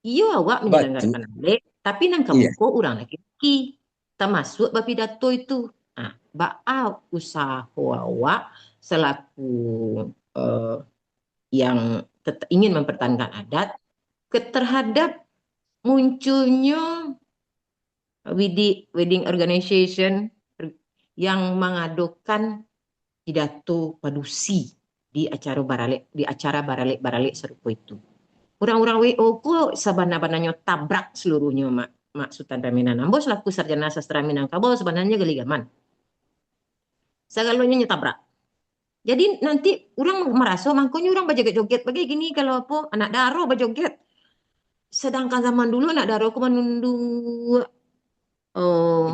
Iyo, awak Batul. manyalanggarakan baralek, tapi nan ka Iya. muko urang laki-laki, tamasuak bapidato itu. Ah, baa usaho awak selaku, eh, yang tet-, ingin mempertahankan adat ke terhadap munculnyo widi-, wedding organization yang mangadokan pidato padusi di acara baralek, di acara baralek-baralek sarupo itu. Urang-urang W O ko sabana-bananyo tabrak saluruhnyo, Mak, Mak Sutan Pamenan. Ambo selaku sarjana sastra Minangkabau sabananyo galigaman. Sagalonyo nyo tabrak. Jadi nanti urang maraso, mangkonyo urang bajoget-joget bagai gini, kalau apo, anak daro bajoget. Sadangkan zaman dulu anak daro ko manunduak, eh,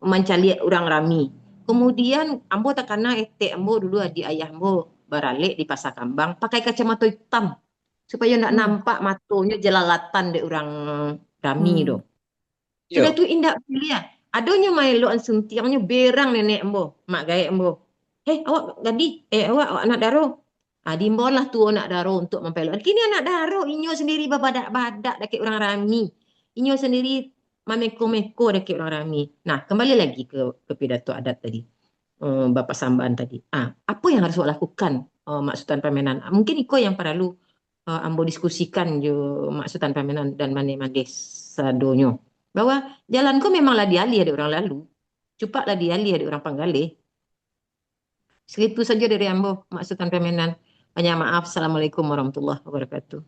mancaliak urang rami. Kemudian ambo takana etek ambo dulu, adiak ayah ambo baralek di Pasar Kambang, pakai kacamato itam, supayo ndak Hmm. nampak matonyo jalalatan dek urang rami Hmm. tu. Yo. Sudah tu indak piliah. Adonyo maelokan suntiangnyo berang nenek ambo, mak gaek ambo. "Eh, awak gadih, eh, awak, awak anak daro." Ah, diimbaulah tuo anak daro untuak mampaelok. Kini anak daro inyo sandiri babadak-badak dakek urang rami. Inyo sandiri mameko-meko dakek urang rami. Nah, kambali lagi ke, ke pidato adat tadi. Eh, bapasambahan tadi. Ah, apo yang harus awak lakukan, eh, Mak Sutan Pamenan? Mungkin iko yang paralu, eh, ambo diskusikan jo Mak Sutan Pamenan dan mandeh-mandeh sadonyo. Bahwa jalan ko memang lah dialih dek urang lalu. Cupak lah dialih dek urang panggaleh. Segitu sajo dari ambo, Mak Sutan Pamenan. Banyak maaf. Assalamualaikum warahmatullahi wabarakatuh.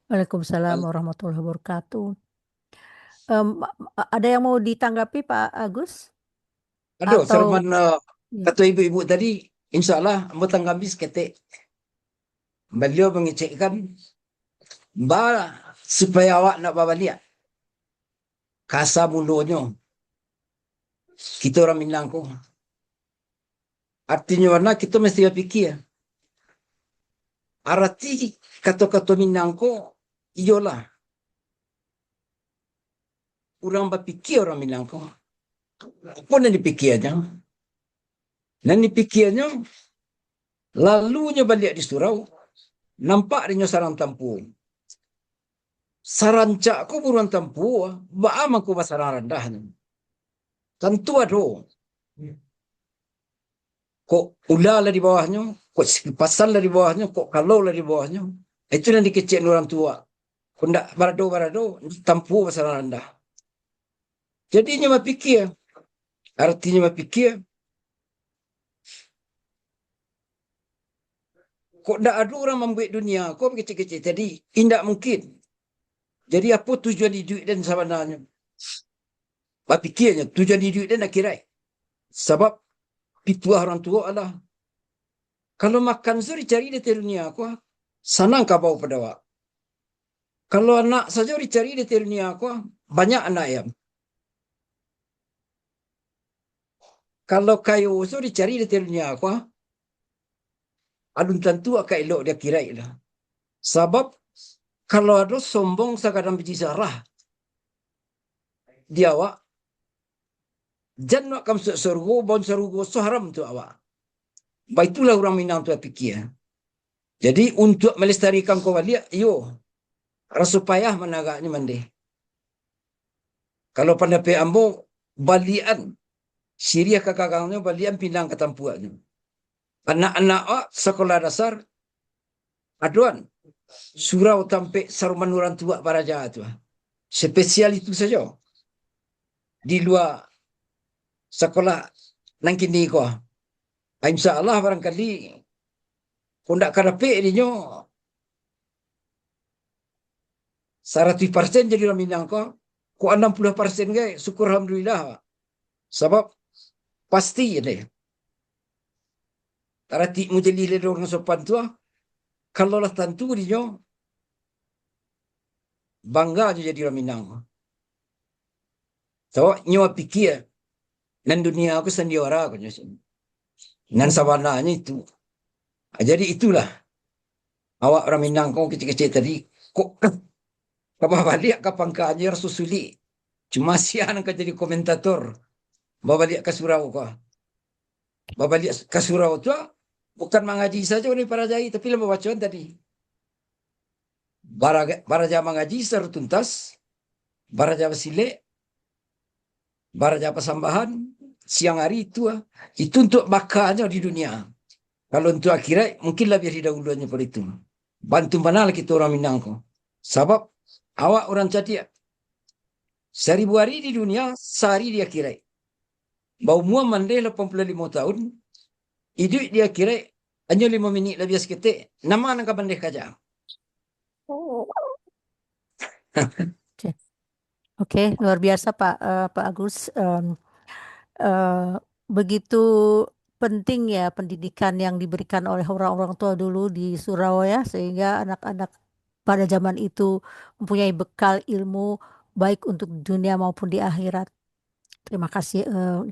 Waalaikumsalam Al- warahmatullahi wabarakatuh. Em, a-, ada yang mau ditanggapi, Pak Agus? Aduh, Atau sermon, eh, Ya. kata ibu-ibu tadi, insya Allah, ambo tanggapi saketek. Baliau mangecekkan, ba, supayo awak nak babaliak ka asa mulonyo. Kito urang Minang ko. Artinyo bana kito mesti bapikia. Arati kato-kato Minang ko iyolah, urang bapikia urang Minang ko. Apo nan dipikianyo? Nan dipikianyo, lalunyo baliak di surau, nampak dinyo sarang tampuo. Sarancak ko buruan tampuo, baa mangko basarang randahnyo? Tantu ado. Kok ula lah di bawahnyo, kok sipasan lah di bawahnyo, kok kalau lah di bawahnyo. Itu nan dikecek urang tuo. Kok ndak barado-barado, tampuo basarang randah. Jadi inyo bapikia. Artinyo bapikia, kok ndak ado urang mambuek dunia ko bakecek-kecek tadi, indak mungkin. Jadi apo tujuan iduik den sabananyo? Bapikianyo, tujuan iduik den akhirat. Sabab pituah urang tuo alah, kalau makan tu dicari di ateh dunia ko, sanang kabau pado awak. Kalau anak sajo dicari di ateh dunia ko, banyak anak ayam. Kalau kayo sajo dicari di ateh dunia ko, alun tantu ka elok di akhirat lah. Sabab, kalau ado sombong sagadang biji zarah di awak, jan awak ka masuak sarugo, baun sarugo so haram tu awak. Baitulah urang Minang tu bapikia. Jadi, untuak malestarikan ko baliak, iyo, raso payah managaknyo mandeh. Kalau pandapek ambo, baliakan siriah ka gagangnyo, baliakan pinang ka tampuaknyo. Anak-anak awak sakolah dasar, adoan surau tampek saruman urang tuo baraja tu. Spesial itu sajo. Di lua sakolah nan kini ko. Insya Allah barangkali, kok ndak ka dapek dinyo saratuih persen jadi urang Minang ko, kok anam puluah persen gai, syukur alhamdulillah. Sabab pasti deh. Taratik majelis ledong nan sopan tu, ah, kalau lah tantu dinyo, bangga nyo jadi urang Minang. Sabab nyo pikia, nan dunia ko sandiwara ko nyo. Nan sabananyo itu. Ah, jadi itulah. Awak urang Minang ko kecek-kecek tadi, kok ka babaliak ka pangkanyo raso sulik. Cuma sia nan ka jadi komentator. Babaliak ka surau ko. Babaliak ka surau tu, ah, bukan mangaji sajo ni parajai, tapi lah babacoan tadi. Baraja, baraja mangaji sacaro tuntas, baraja basilek, baraja pasambahan, siang ari itu, ah, itu untuak bakanyo di dunia. Kalau untuak akhirat, mungkin labiah didahuluannyo pado itu. Bantu bana lah kito urang Minang ko. Sabab, awak urang cadiak. Saribu ari di dunia, sahari di akhirat. Baumua mandeh lapan puluah limo tahun, iduik di akhirat, hanyo limo minik labiah saketek, nan ma nan ka mandeh kaja? Oke. Oke, luar biasa, Pak, eh, Pak Agus. Em, eh, begitu penting ya pendidikan yang diberikan oleh orang-orang tua dulu di surau ya, sehingga anak-anak pada zaman itu mempunyai bekal ilmu baik untuk dunia maupun di akhirat. Terima kasih. Eh,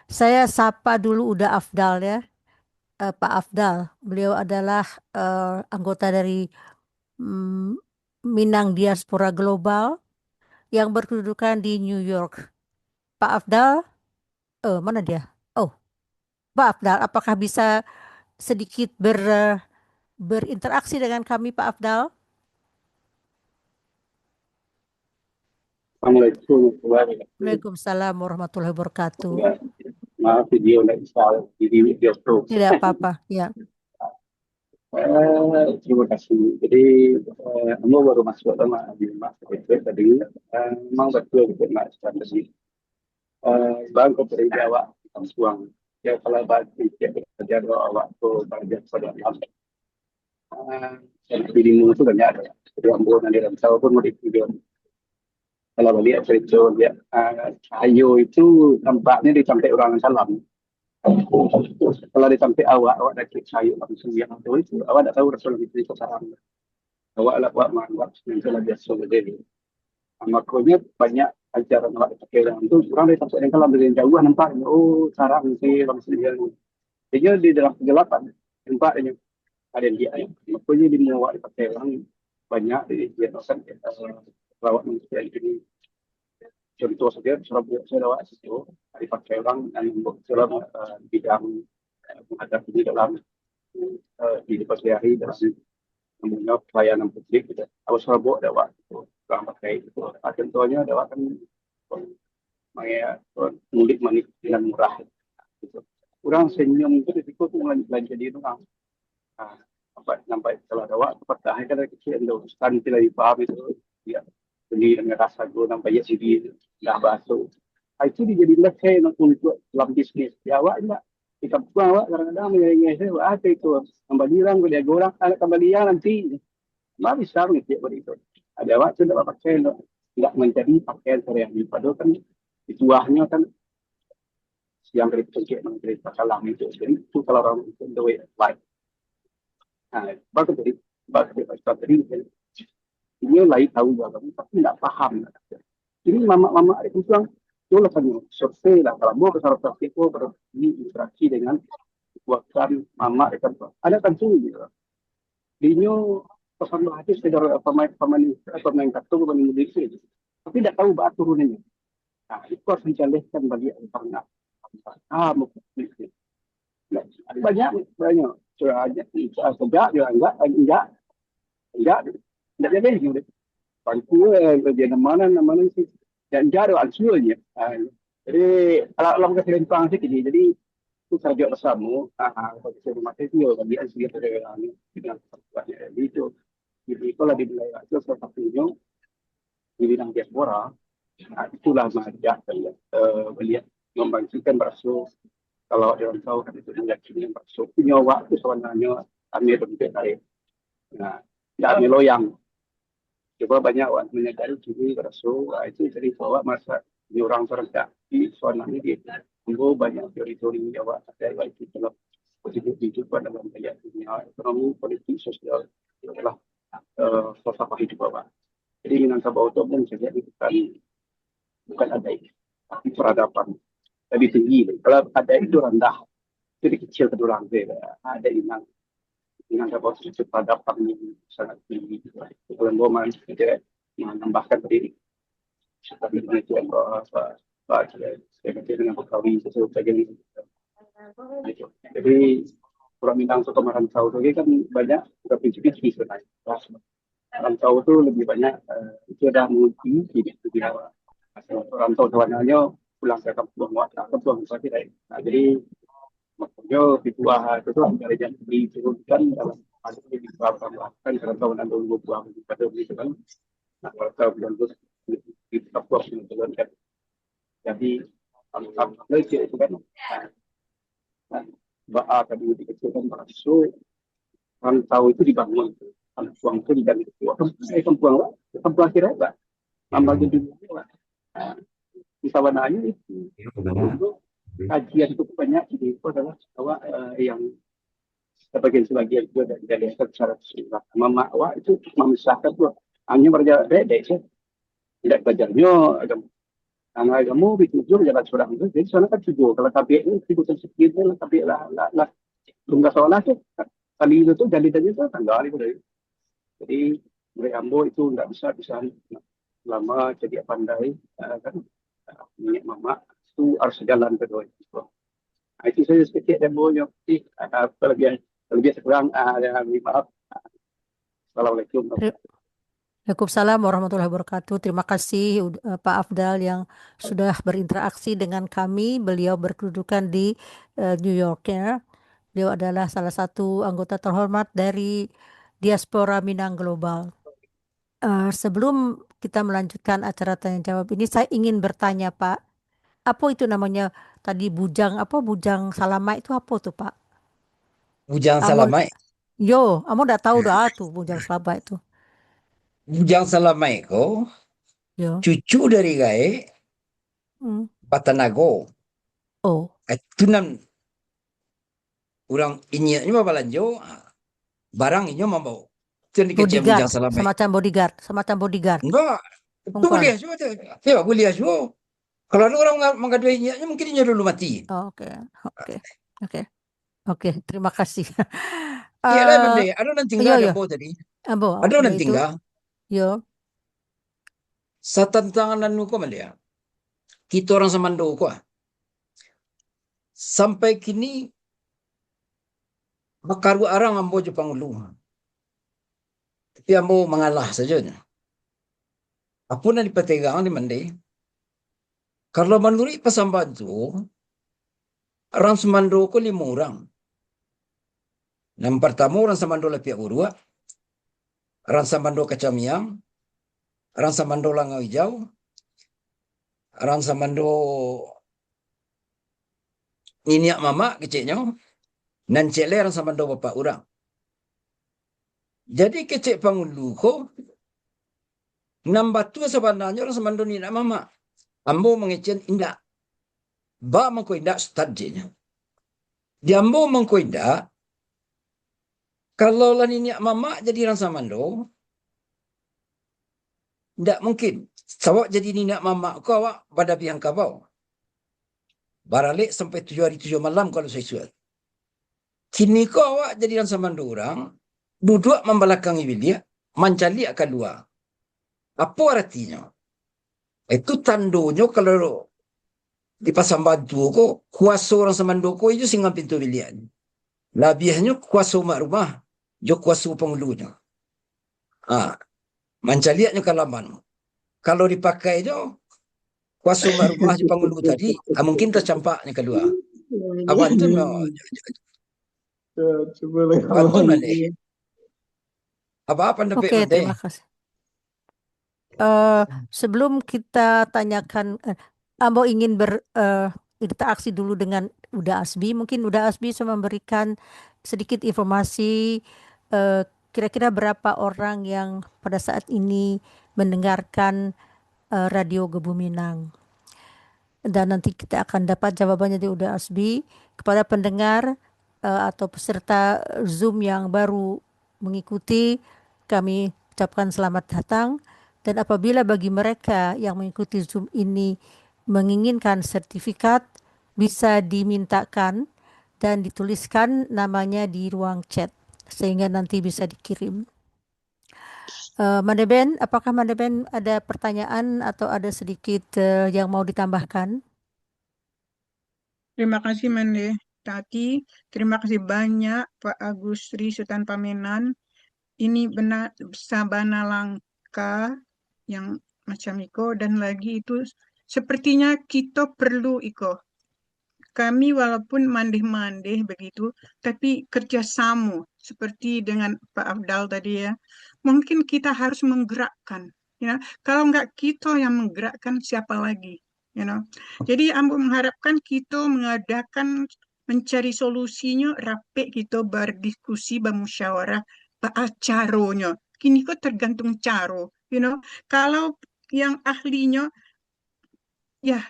saya sapa dulu Uda Afdal ya. Eh, Pak Afdal, beliau adalah, eh, anggota dari, mm, Minang Diaspora Global yang berkedudukan di New York. Pak Afdal, eh, mana dia? Oh, Pak Afdal, apakah bisa sedikit ber-, berinteraksi dengan kami, Pak Afdal? Assalamualaikum warahmatullahi wabarakatuh. Waalaikumsalam warahmatullahi wabarakatuh. Ya, maaf, video ndak bisa, jadi video tu. Tidak apa-apa, ya. Eh, terima kasih. Jadi, eh, ambo baru masuk lah, Mak, di Mak, itu tadi. Eh, memang betul, betul, Mak, tadi. Eh, bang, kau beri awak, kampuang. Ya, kalau bagi, ya, belajar awak tu, belajar pada alam. Ah, yang di limo tu banyak ada. Jadi, ambo nan di rantau pun mudik juga. Kalau baliak cerita, dia, ah, kayo itu nampaknya di tampek urang salam. Kalau di tampek awak, awak dah cek kayo langsung yang tu itu, awak dah tahu rasul itu salam. Awak lah buat manganggap yang tu lah biasa saja. Ah, makonyo banyak ajaran awak dipakai urang tu, urang dari tampek yang kalam, dari jauah nampak, oh, sarang si urang sendiri. Jadi, di dalam kegelapan, nampak inyo ada yang dia. Makonyo di muak dipakai urang banyak, di dia kan, eh, rawat manusia ini. Contoh saja, serabut saya lewat situ, dipakai urang yang buat dalam, eh, bidang, eh, menghadapi dalam, eh, kehidupan sehari-hari dalam namanya pelayanan publik gitu. Awak serabut dah awak tu, urang pakai itu. Ah, contohnya dah awak kan, maya, mulik manik dengan murah gitu. Urang senyum tu di situ tu mulai belanja di urang. Ah, nampak, nampak salah dah awak tu patah kan dari kecil tu. Ustaz mesti lagi faham itu. Ya, beli dengan rasa tu nampak ya sendiri dah basuh. Ah, itu dijadikan saya nak untuk dalam bisnis. Ya, awak enggak. Di kampuang awak kadang-kadang manyengeh-nyengeh, wah, ado itu, kambali urang, kambali urang, anak kambali urang nanti. Bah bisa mangecek bak itu. Ada awak tu ndak bapakai, ndak, ndak manjadi pakaian sehari-hari. Padahal kan, di tuahnyo kan, siang dari cengkek, malam dari pakalang itu. Jadi, itu kalau urang itu the way of life. Nah, bagus tadi, bagus tadi, bagus tadi. Inyo lai tahu juo agamo, tapi indak paham. Ini mamak-mamak di kampuang, cubolah tanyo, survei lah, kalau mau besar-besar ko, berinteraksi dengan kekuatan mamak di kampuang. Ada tantu gitu. Dinyo pasang hadis sekedar pamain, pamain, pamain kartu, pamain mudik sajo. Tapi indak tahu baa turunannyo. Nah, itu harus dijalehkan baliak karena ah, mukti. Nah, banyak, banyak. Sudah aja, ah, tegak juga enggak, enggak, enggak, enggak jadi gitu. Pangku, eh, dia mana, mana sih? Dan enggak ada ansur je. Ah, jadi, kalau, kalau kasih lempang sih gini, jadi, itu kerja bersama, ah, bagi saya rumah saya juga, bagi saya juga, eh, dengan persatuan, ya, jadi itu. Jadi, itulah dimulai itu salah satunya di bidang diaspora. Nah, itulah mengajak, eh, baliak membangkitkan baraso, kalau di rantau kan itu meyakini baraso punyo awak tu sabananyo kami tu mungkin lain. Nah, tidak meloyang. Cuba banyak awak menyadari diri baraso, ah, itu jadi awak merasa ini orang serentak. Di sabananyo di ambo banyak teori-teori awak ada awak itu dalam hidup, hidup dalam banyak dunia ekonomi, politik, sosial, itulah, eh, falsafah hidup awak. Jadi Minangkabau tu pun saja bukan, bukan adaik, tapi peradaban lebih tinggi. Kalau adaik itu randah, itu dikecilkan orang tu. Ada inang, Minangkabau tu peradaban yang sangat tinggi. Kalau mau kita menambahkan diri, seperti itu, apa, apa, apa, saya kata dengan Betawi, sesuatu saja. Jadi, orang Minang tu ke merantau tu kan banyak, udah pinci-pinci sebenarnya. Rantau tu lebih banyak, eh, itu dah mengunci hidup tu di awal. Rantau sabananyo pulang ke kampung, awak ke kampung, saya kira. Nah, jadi, makanya di buah tu tu, dari yang diturunkan dalam hal ini di buah, buah, kan rantau nan dulu buah pada begitu kan. Nah, rantau yang terus di, di kampung yang turunkan. Jadi, kalau, kalau itu kan, baa tadi dikecilkan baraso rantau itu dibangun, kampuang itu dibangun. Kampuang, eh, kampuang lah, kampuang akhirat lah. Amal di dunia lah. Nah, di sabananyo itu, itu kajian itu banyak, jadi itu adalah awak, eh, yang sebagian-sebagian itu dari, dari secara keseluruhan. Mamak awak itu memisahkan tu. Hanya belajar dek, dek, tidak belajarnyo agama. Karena agama di tujuh jalan surang tu. Jadi sana kan tujuh. Kalau tabik ni, tiga puluh sekian tu lah tabik lah, lah, lah. Tunggal sekolah tu, kali itu tu, jadi tadi tu, tanggal itu tadi. Jadi, murid ambo itu ndak bisa, bisa lama jadi pandai, eh, kan. Minyak mamak tu harus jalan kedua itu. Ah, itu saja sedikit dan ambo nyo, eh, ah, kelebihan, kelebihan sekurang, ah, ya, mohon maaf. Assalamualaikum. Ter- Waalaikumsalam warahmatullahi wabarakatuh. Terima kasih, Ud-, eh, Pak Afdal yang sudah berinteraksi dengan kami. Beliau berkedudukan di, eh, New York, ya. Beliau adalah salah satu anggota terhormat dari diaspora Minang Global. Eh, sebelum kita melanjutkan acara tanya jawab ini, saya ingin bertanya, Pak, apa itu namanya tadi, bujang apa, bujang salamaik itu apa tu, Pak? Bujang Ambo, salamaik? Yo, ambo ndak tahu dah tu bujang salamaik tu. Bujang salamaik ko, yo, cucu dari gaek, hmm, batanago. Oh. Eh, tu nan urang inyiaknyo babalanjo, ah, barang inyo mambawa. Tu nan dikecek bujang salamaik. Bodyguard, semacam bodyguard, semacam bodyguard. Enggak. Tu buliah juo tu. Yo, buliah juo. Kalau ada orang manga-, manggaduahi inyiaknyo, mungkin inyo dulu mati. Oh, oke. Oke. Oke. Oke, terima kasih. Iyolah, eh, Bande, ado nan tingga, iyo, iyo. Ambo tadi. Ambo, ado nan tingga. Iyo. Satantangan anu ko, Bande, ah. Kito urang Samando ko, ah. Sampai kini, bakaruak arang ambo jo pangulu. Tapi ambo mangalah sajo nyo. Apo nan dipategang di Mande? Kalau manuruik pasambahan tu, urang Samando ko limo urang. Nan partamo urang Samando Lapiak Buruak, urang Samando Kacang Miang, urang Samando Langau Ijau, urang Samando Niniak Mamak keceknyo, nan ciek lai urang Samando Bapak Urang. Jadi kecek pangulu ko, nan batua sabananyo urang Samando Niniak Mamak. Ambo mangecekan indak. Ba mangko indak, Ustaz, jeknyo. Di ambo mangko indak, kalau lah Niniak Mamak jadi urang Samando, Indak mungkin. Sabab jadi niniak mamak ko awak badabiahan kabau. Baralek sampai tujuah hari tujuah malam kalau saisuak. Kini ko awak jadi nan samando urang, duduak mambalakangi biliak, mancaliak kalua. Apo aratinyo? Itu tandonyo kalau dipasang bantu ko, kuaso urang samando ko iyo singgang pintu biliaknyo. Labiahnyo kuaso mak rumah, jo kuaso pangulunyo. Ha, mancaliaknyo ka laman. Kalau dipakai jo kuaso mak rumah jo pangulu tadi, ha, mungkin tacampaknyo kalua. Abang tu no. Abang tu no, deh. Apa-apa pandapek. Oke, terima kasih. Eh, sebelum kita tanyakan, eh, ambo ingin ber-, eh, interaksi dulu dengan Uda Asbi. Mungkin Uda Asbi bisa memberikan sedikit informasi, eh, kira-kira berapa orang yang pada saat ini mendengarkan, eh, Radio Gebu Minang. Dan nanti kita akan dapat jawabannya di Uda Asbi. Kepada pendengar, eh, atau peserta Zoom yang baru mengikuti, kami ucapkan selamat datang. Dan apabila bagi mereka yang mengikuti Zoom ini menginginkan sertifikat, bisa dimintakan dan dituliskan namanya di ruang chat, sehingga nanti bisa dikirim. Eh, Mande Ben, apakah Mande Ben ada pertanyaan atau ada sedikit, eh, yang mau ditambahkan? Terima kasih, Mande Tati. Terima kasih banyak, Pak Agustri Sutan Pamenan. Ini bana, sabana langkah yang macam iko, dan lagi itu sepertinya kito perlu iko. Kami walaupun mandeh-mandeh begitu, tapi kerjasamo seperti dengan Pak Afdal tadi ya, mungkin kita harus menggerakkan. Ya, kalau nggak kito yang menggerakkan, siapa lagi? You know. Jadi ambo mengharapkan kito mengadakan, mencari solusinyo rapek, kito berdiskusi, bermusyawarah, baacaronyo. Kini ko tergantung caro, you know. Kalau yang ahlinyo, ya,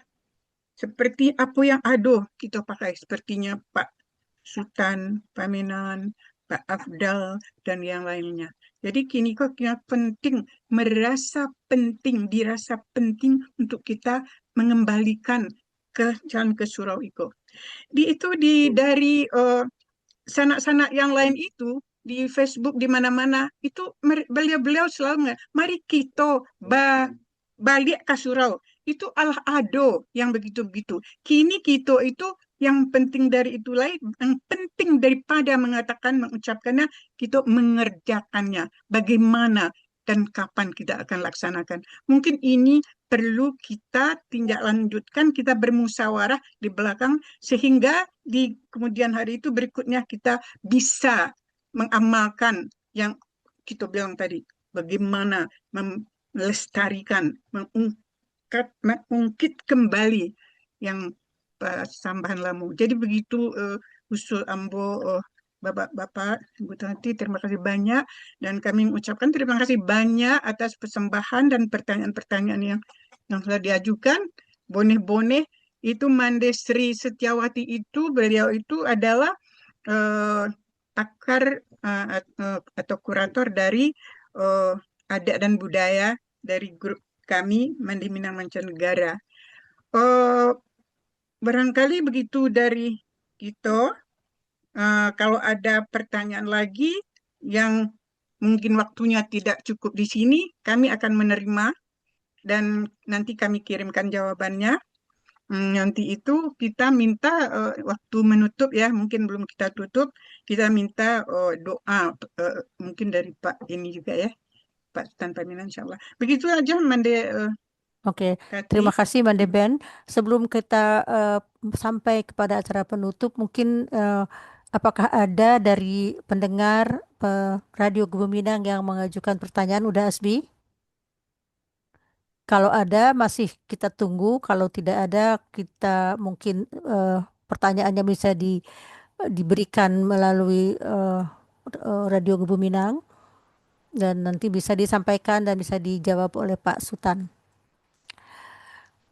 seperti apa yang ado kito pakai, sepertinya Pak Sutan Pamenan, Pak Afdal, dan yang lainnya. Jadi kini ko kito penting, merasa penting, dirasa penting untuk kita mengembalikan ke jalan ke surau iko. Di itu di, dari, eh, sanak-sanak yang lain itu, di Facebook, di mana-mana, itu mer-, beliau-beliau selalu mengatakan, "Mari kito ba-, baliak ka surau." Itu alah ado yang begitu-begitu. Kini kito itu yang penting dari itu lai, yang penting daripada mengatakan, mengucapkannya, kito mengerjakannya. Bagaimana dan kapan kita akan laksanakan? Mungkin ini perlu kita tindak lanjutkan, kita bermusyawarah di belakang, sehingga di kemudian hari itu berikutnya kita bisa mengamalkan yang kita bilang tadi, bagaimana melestarikan, mengungkat, mengungkit kembali yang pasambahan lamo. Jadi begitu, eh, usul ambo, eh, Bapak-bapak, Ibu Tati, terima kasih banyak. Dan kami mengucapkan terima kasih banyak atas persembahan dan pertanyaan-pertanyaan yang, yang sudah diajukan. Boneh-boneh itu, Mande Sri Setiawati itu, beliau itu adalah, eh, pakar, eh, at-, eh, atau kurator dari, eh, adat dan budaya dari grup kami, Mande Minang Mancanegara. Eh, barangkali begitu dari kito. Eh, kalau ada pertanyaan lagi yang mungkin waktunya tidak cukup di sini, kami akan menerima dan nanti kami kirimkan jawabannya. Hmm, nanti itu kita minta, eh, waktu menutup ya, mungkin belum kita tutup, kita minta, eh, doa, eh, mungkin dari Pak ini juga ya, Pak Sutan Pamenan, insyaallah. Begitu aja, Mande, eh, Oke, Tati. Terima kasih, Mande Ben. Sebelum kita, eh, sampai kepada acara penutup, mungkin, eh, apakah ada dari pendengar, eh, Radio Gebu Minang yang mengajukan pertanyaan, Uda Asbi? Kalau ada, masih kita tunggu. Kalau tidak ada, kita mungkin, eh, pertanyaannya bisa di-, diberikan melalui, eh, eh, Radio Gebu Minang, dan nanti bisa disampaikan dan bisa dijawab oleh Pak Sutan.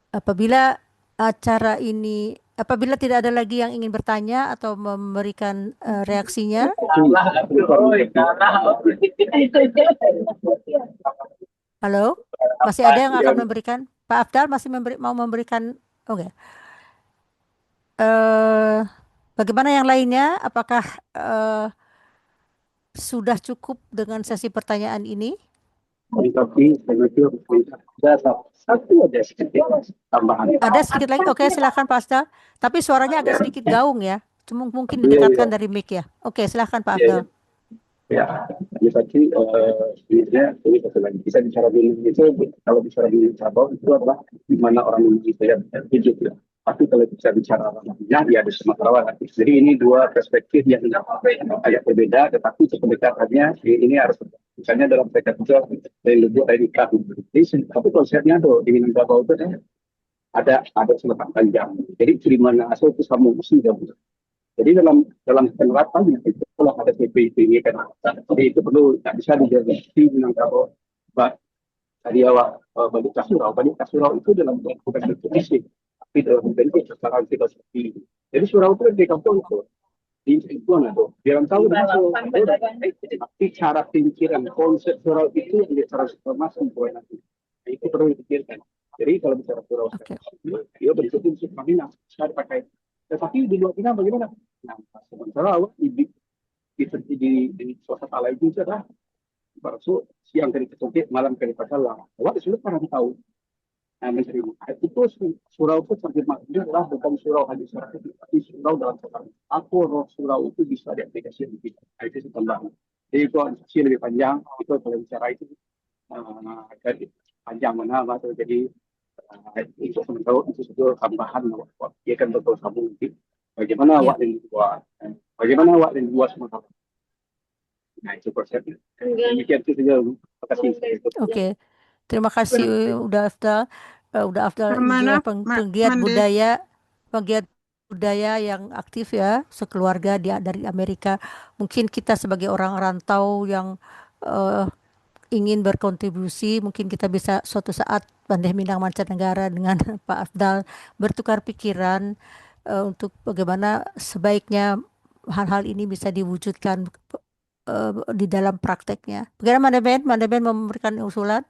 Apabila acara ini, apabila tidak ada lagi yang ingin bertanya atau memberikan, eh, reaksinya, Halo, masih ada yang akan memberikan? Pak Afdal masih memberi, mau memberikan? Oke. Eh, bagaimana yang lainnya? Apakah eh, sudah cukup dengan sesi pertanyaan ini? Tapi saya kira ada satu aja sedikit tambahan. Ada sedikit lagi. Oke, silakan Pak Afdal. Tapi suaranya agak sedikit gaung ya. Cuma mungkin didekatkan dari mic ya. Oke, silakan Pak Afdal. Ya, jadi tadi eh, sebenarnya ini satu lagi. Bisa bicara dulu itu, kalau bicara dulu cabang itu adalah di mana orang Indonesia yang hidup ya. Tapi kalau bisa bicara ranahnya, ya di Sumatera Barat. Jadi ini dua perspektif yang agak berbeda, tetapi kependekatannya ini harus, misalnya dalam tekad itu dari lubuk dari ikan. Jadi, tapi konsepnya tuh di Minangkabau itu kan ada ada sebatang panjang. Jadi ciri mana asal itu sama musim gabung. Jadi dalam dalam penerapannya itu kalau ada P P I P ini kan, jadi itu perlu tak bisa dijadi Minangkabau. Bah, tadi awak eh, balik ke surau, balik ke surau itu dalam bukan bentuk fisik, tapi dalam bentuk secara filosofi. Jadi surau itu di kampung itu, di lingkungan itu, di rantau itu, tapi cara pikiran konsep surau itu yang ditransformasi bukan nanti. Itu perlu dipikirkan. Jadi kalau bicara surau, okay, sekarang, dia bentuk unsur Minang, bisa dipakai. Tetapi di luar Minang bagaimana? Nah, sementara awak di di di, di, di suasana lain itu adalah masuk siang kali ketokek, malam kali pasalah. Awak sudah pernah tahu. Nah, mencari itu su- surau itu terjemahnya adalah bukan surau hanya surau, tapi surau dalam sekarang. Apa roh surau itu bisa diaplikasikan di kita? Nah, itu sih tambahan. Jadi itu sih lebih panjang, itu kalau bicara itu uh, jadi panjang mana apa tu. Jadi uh, itu sementara itu saja tambahan awak. Dia kan betul sambung nanti. Bagaimana awak yang di luar? Bagaimana awak yang di luar sementara? Nah, itu konsepnya. Demikian itu saja. Terima kasih. Oke. Terima kasih Uda Afdal. Eh, Uda Afdal ini juga peng- penggiat budaya, penggiat budaya yang aktif ya, sekeluarga dia dari Amerika. Mungkin kita sebagai orang rantau yang eh, ingin berkontribusi, mungkin kita bisa suatu saat Mandeh Minang Mancanegara dengan Pak Afdal bertukar pikiran eh, untuk bagaimana sebaiknya hal-hal ini bisa diwujudkan eh, di dalam prakteknya. Bagaimana Mandeh Ben? Mandeh Ben memberikan usulan?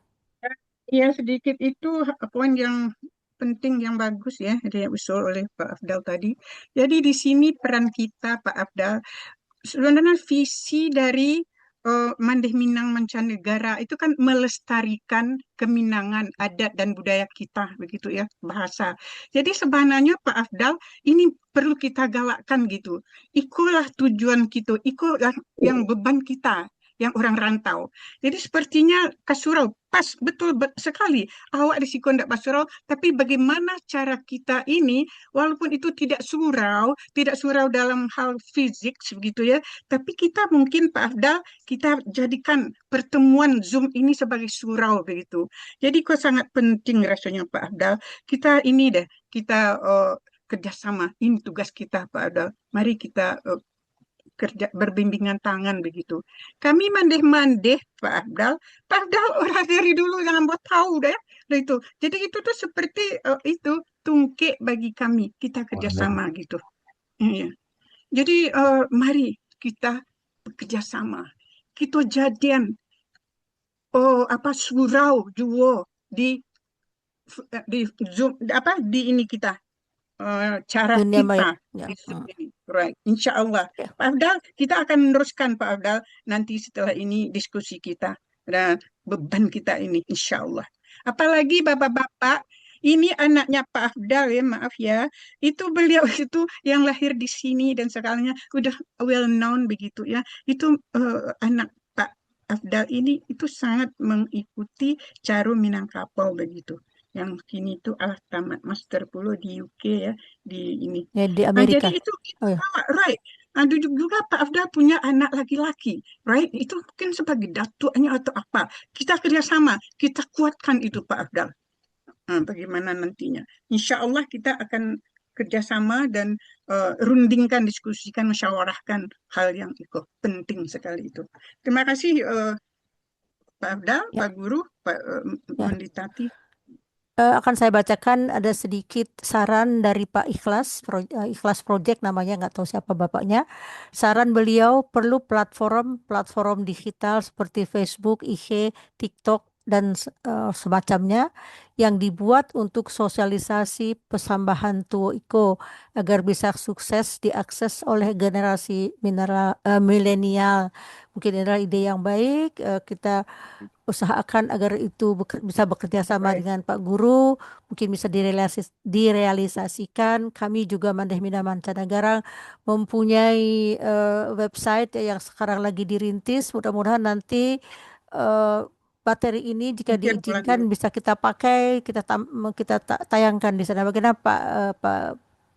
Ya, sedikit itu poin yang penting, yang bagus ya, dari yang usul oleh Pak Afdal tadi. Jadi di sini peran kita, Pak Afdal, sebenarnya visi dari uh, Mandeh Minang Mancanegara itu kan melestarikan keminangan, adat dan budaya kita, begitu ya, bahasa. Jadi sebenarnya Pak Afdal, ini perlu kita galakkan gitu. Ikolah tujuan kita, ikolah yang beban kita, yang orang rantau. Jadi sepertinya ka surau, pas betul sekali. Awak di siko ndak basurau, tapi bagaimana cara kita ini, walaupun itu tidak surau, tidak surau dalam hal fisik begitu ya, tapi kita mungkin Pak Afdal, kita jadikan pertemuan Zoom ini sebagai surau begitu. Jadi kok sangat penting rasanya Pak Afdal, kita ini deh, kita uh, kerjasama. Ini tugas kita Pak Afdal. Mari kita uh, kerja berbimbingan tangan begitu. Kami mandeh-mandeh Pak Afdal, Pak Afdal orang dari dulu yang ambo tahu deh, itu. Jadi itu tuh seperti uh, itu tungkek bagi kami, kita kerjasama gitu. Iya. Jadi uh, mari kita bekerja sama, kita jadian oh apa surau juo di di Zoom apa di ini kita uh, cara Dunia kita maya. Ya. Right. Insya Allah. Ya. Pak Afdal, kita akan meneruskan Pak Afdal nanti setelah ini diskusi kita. Ada beban kita ini, insya Allah. Apalagi bapak-bapak, ini anaknya Pak Afdal ya, maaf ya. Itu beliau itu yang lahir di sini dan segalanya udah well known begitu ya. Itu uh, anak Pak Afdal ini itu sangat mengikuti cara Minangkabau begitu. Yang kini itu alah tamat master pulo di U K ya, di ini. Ya, di Amerika. Nah, jadi itu oh, ya. Right. Nah, juga Pak Afdal punya anak laki-laki, right? Itu mungkin sebagai datuknya atau apa. Kita kerjasama, kita kuatkan itu Pak Afdal. Nah, bagaimana nantinya? Insya Allah kita akan kerjasama dan uh, rundingkan, diskusikan, musyawarahkan hal yang itu penting sekali itu. Terima kasih uh, Pak Afdal, ya. Pak Guru, Pak uh, ya. Manditati. Uh, akan saya bacakan ada sedikit saran dari Pak Ikhlas, Pro, uh, Ikhlas Project namanya, nggak tahu siapa bapaknya. Saran beliau perlu platform platform digital seperti Facebook, I G, TikTok, dan se- eh, semacamnya yang dibuat untuk sosialisasi pesambahan tuo iko agar bisa sukses diakses oleh generasi minera- eh, milenial. Mungkin adalah ide yang baik, eh, kita usahakan agar itu beker- bisa bekerja sama Baik. dengan Pak Guru, mungkin bisa direalisis- direalisasikan. Kami juga Mandeh Minang Mancanegara mempunyai eh, website yang sekarang lagi dirintis. Mudah-mudahan nanti eh, materi ini jika Mungkin diizinkan bulan bisa kita pakai, kita tam- kita ta- tayangkan di sana. Bagaimana Pak eh, Pak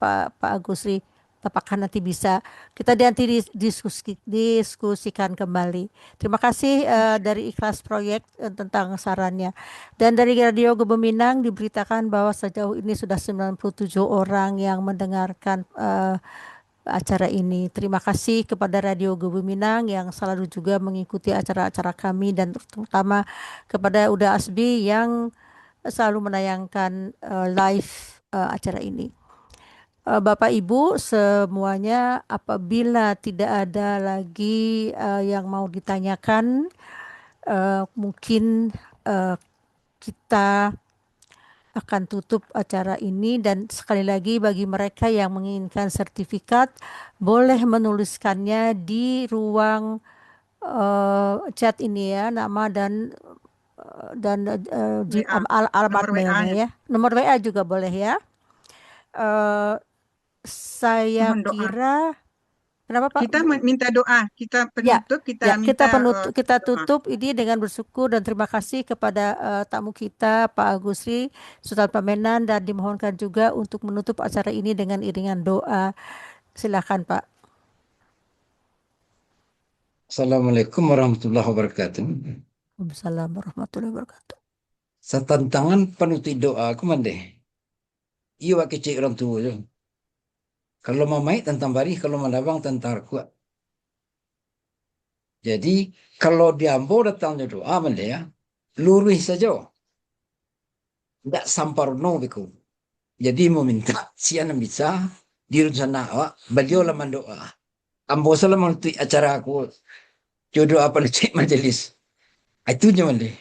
Pak Pak Agusri? Apakah nanti bisa kita nanti dis- diskusi, diskusikan kembali. Terima kasih eh, dari Ikhlas Proyek eh, tentang sarannya. Dan dari Radio Gubernur Minang diberitakan bahwa sejauh ini sudah sembilan puluh tujuh orang yang mendengarkan eh, acara ini. Terima kasih kepada Radio Gubernur Minang yang selalu juga mengikuti acara-acara kami dan terutama kepada Uda Asbi yang selalu menayangkan eh, live eh, acara ini. Eh, Bapak Ibu semuanya, apabila tidak ada lagi eh, yang mau ditanyakan, eh, mungkin eh, kita akan tutup acara ini, dan sekali lagi bagi mereka yang menginginkan sertifikat boleh menuliskannya di ruang eh, chat ini ya, nama dan eh, dan eh, di W A, am- al- alamat nomor W A mailnya nya. ya. Nomor W A juga boleh ya. Eh, saya Mohon doa. kira kenapa Pak? Kita men- minta doa, kita Ya, penutup, kita ya, kita minta penutup, eh, kita doa. tutup ini dengan bersyukur dan terima kasih kepada eh, tamu kita Pak Agusri Sultan Pamenan dan dimohonkan juga untuk menutup acara ini dengan iringan doa. Silakan Pak. Assalamualaikum warahmatullahi wabarakatuh. Waalaikumsalam warahmatullahi wabarakatuh. Satantangan panutuik doa ko mandeh. Iyo wak kecek urang tuo tu. Kalau mamaik tantang barih, kalau mandabang tantang rakuak. Jadi, kalau di ambo datangnyo doa mandeh, luruih sajo. Indak samparno beko. Jadi, mamintak sia nan bisa di dunsanak awak, baliau lah mandoa. Ambo salah manutuik acara ko, jo doa panutuik majelis. Itu nyo mandeh.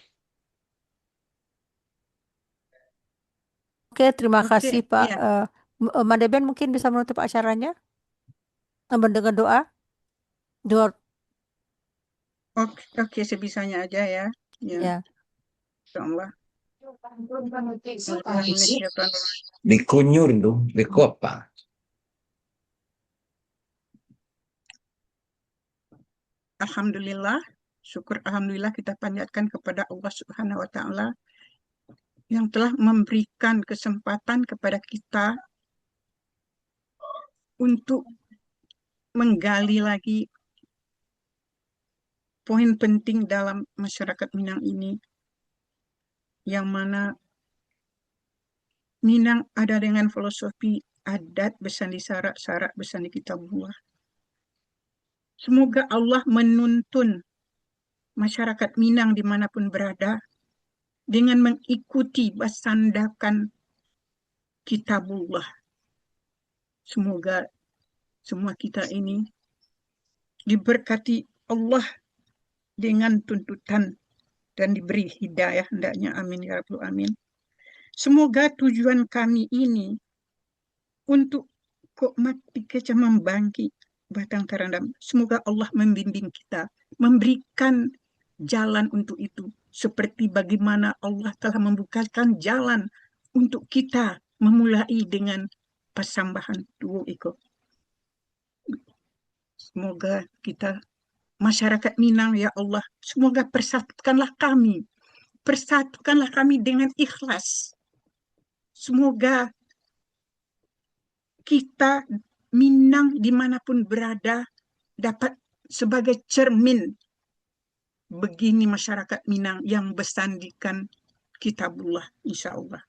Oke, terima Oke, kasih Pak. iya. Eh, M- eh, Mandeh Ben mungkin bisa menutup acaranya eh, dengan doa. Doa. Oke, oke, sebisanya aja ya. Ya. Ya. Insyaallah. Dikunyur tu, beko apa? Alhamdulillah, syukur alhamdulillah kita panjatkan kepada Allah Subhanahu wa Ta'ala yang telah memberikan kesempatan kepada kita untuk menggali lagi poin penting dalam masyarakat Minang ini, yang mana Minang ada dengan filosofi adat basandi syarak, syarak basandi kitabullah. Semoga Allah menuntun masyarakat Minang di mana pun berada dengan mengikuti basandakan kitabullah. Semoga semua kita ini diberkati Allah dengan tuntutan dan diberi hidayah hendaknya. Amin ya rabbal amin. Semoga tujuan kami ini untuk kok mati kecah membangkit batang tarandam. Semoga Allah membimbing kita, memberikan jalan untuk itu, seperti bagaimana Allah telah membukakan jalan untuk kita memulai dengan pasambahan tuo iko. Semoga kita, masyarakat Minang, ya Allah, semoga persatukanlah kami, persatukanlah kami dengan ikhlas. Semoga kita Minang di mana pun berada dapat sebagai cermin begini masyarakat Minang yang bersandikan kitabullah, insyaallah.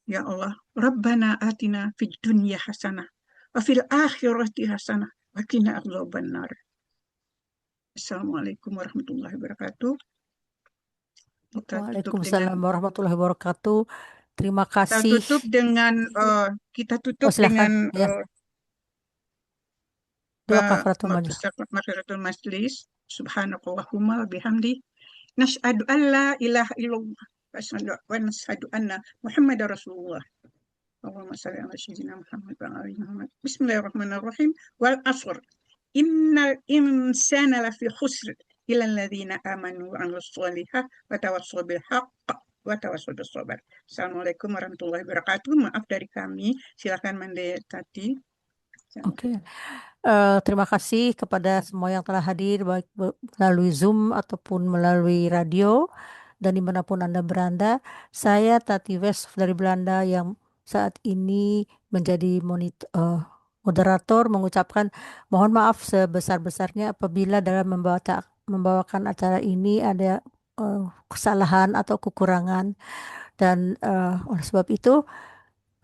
Ya Allah, Rabbana atina fid dunya hasanah, wa fil akhirati hasanah, wa qina adzabannar. Assalamualaikum warahmatullahi wabarakatuh. Kita tutup Waalaikumsalam dengan warahmatullahi wabarakatuh. Terima kita kasih. tutup dengan eh, kita tutup Oh, silakan. dengan Ya. eh, Doa eh, kafaratul ma- majlis. kafaratul majlis. Subhanakallahumma wa bihamdi. Nasyhadu an la ilaha illallah wa asyhadu, wa nasyhadu anna Muhammadar Rasulullah. Allahumma shalli ala sayyidina Muhammad wa ala ali Muhammad. Bismillahirrahmanirrahim. Wal asr. Innal insana lafi khusr. Illa alladzina amanu wa amilus shalihah wa tawassaw bil haqq wa tawassaw bis sabr. Assalamualaikum warahmatullahi wabarakatuh. Maaf dari kami. Silakan Mande Tati. Oke. Eh, terima kasih kepada semua yang telah hadir, baik be-, melalui Zoom ataupun melalui radio, dan dimanapun Anda berada. Saya Tati West dari Belanda yang saat ini menjadi monit-, eh, moderator, mengucapkan mohon maaf sebesar-besarnya apabila dalam membaca-, membawakan acara ini ada, eh, kesalahan atau kekurangan. Dan, eh, oleh sebab itu,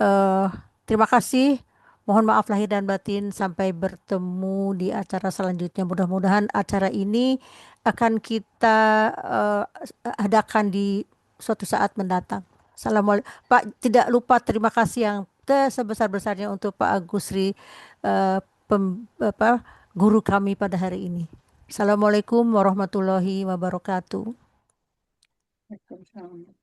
eh, terima kasih. Mohon maaf lahir dan batin. Sampai bertemu di acara selanjutnya. Mudah-mudahan acara ini akan kita, eh, adakan di suatu saat mendatang. Assalamualaikum. Pak, tidak lupa terima kasih yang te-, sebesar-besarnya untuk Pak Agusri, eh, pem-, apa, guru kami pada hari ini. Assalamualaikum warahmatullahi wabarakatuh. Waalaikumsalam.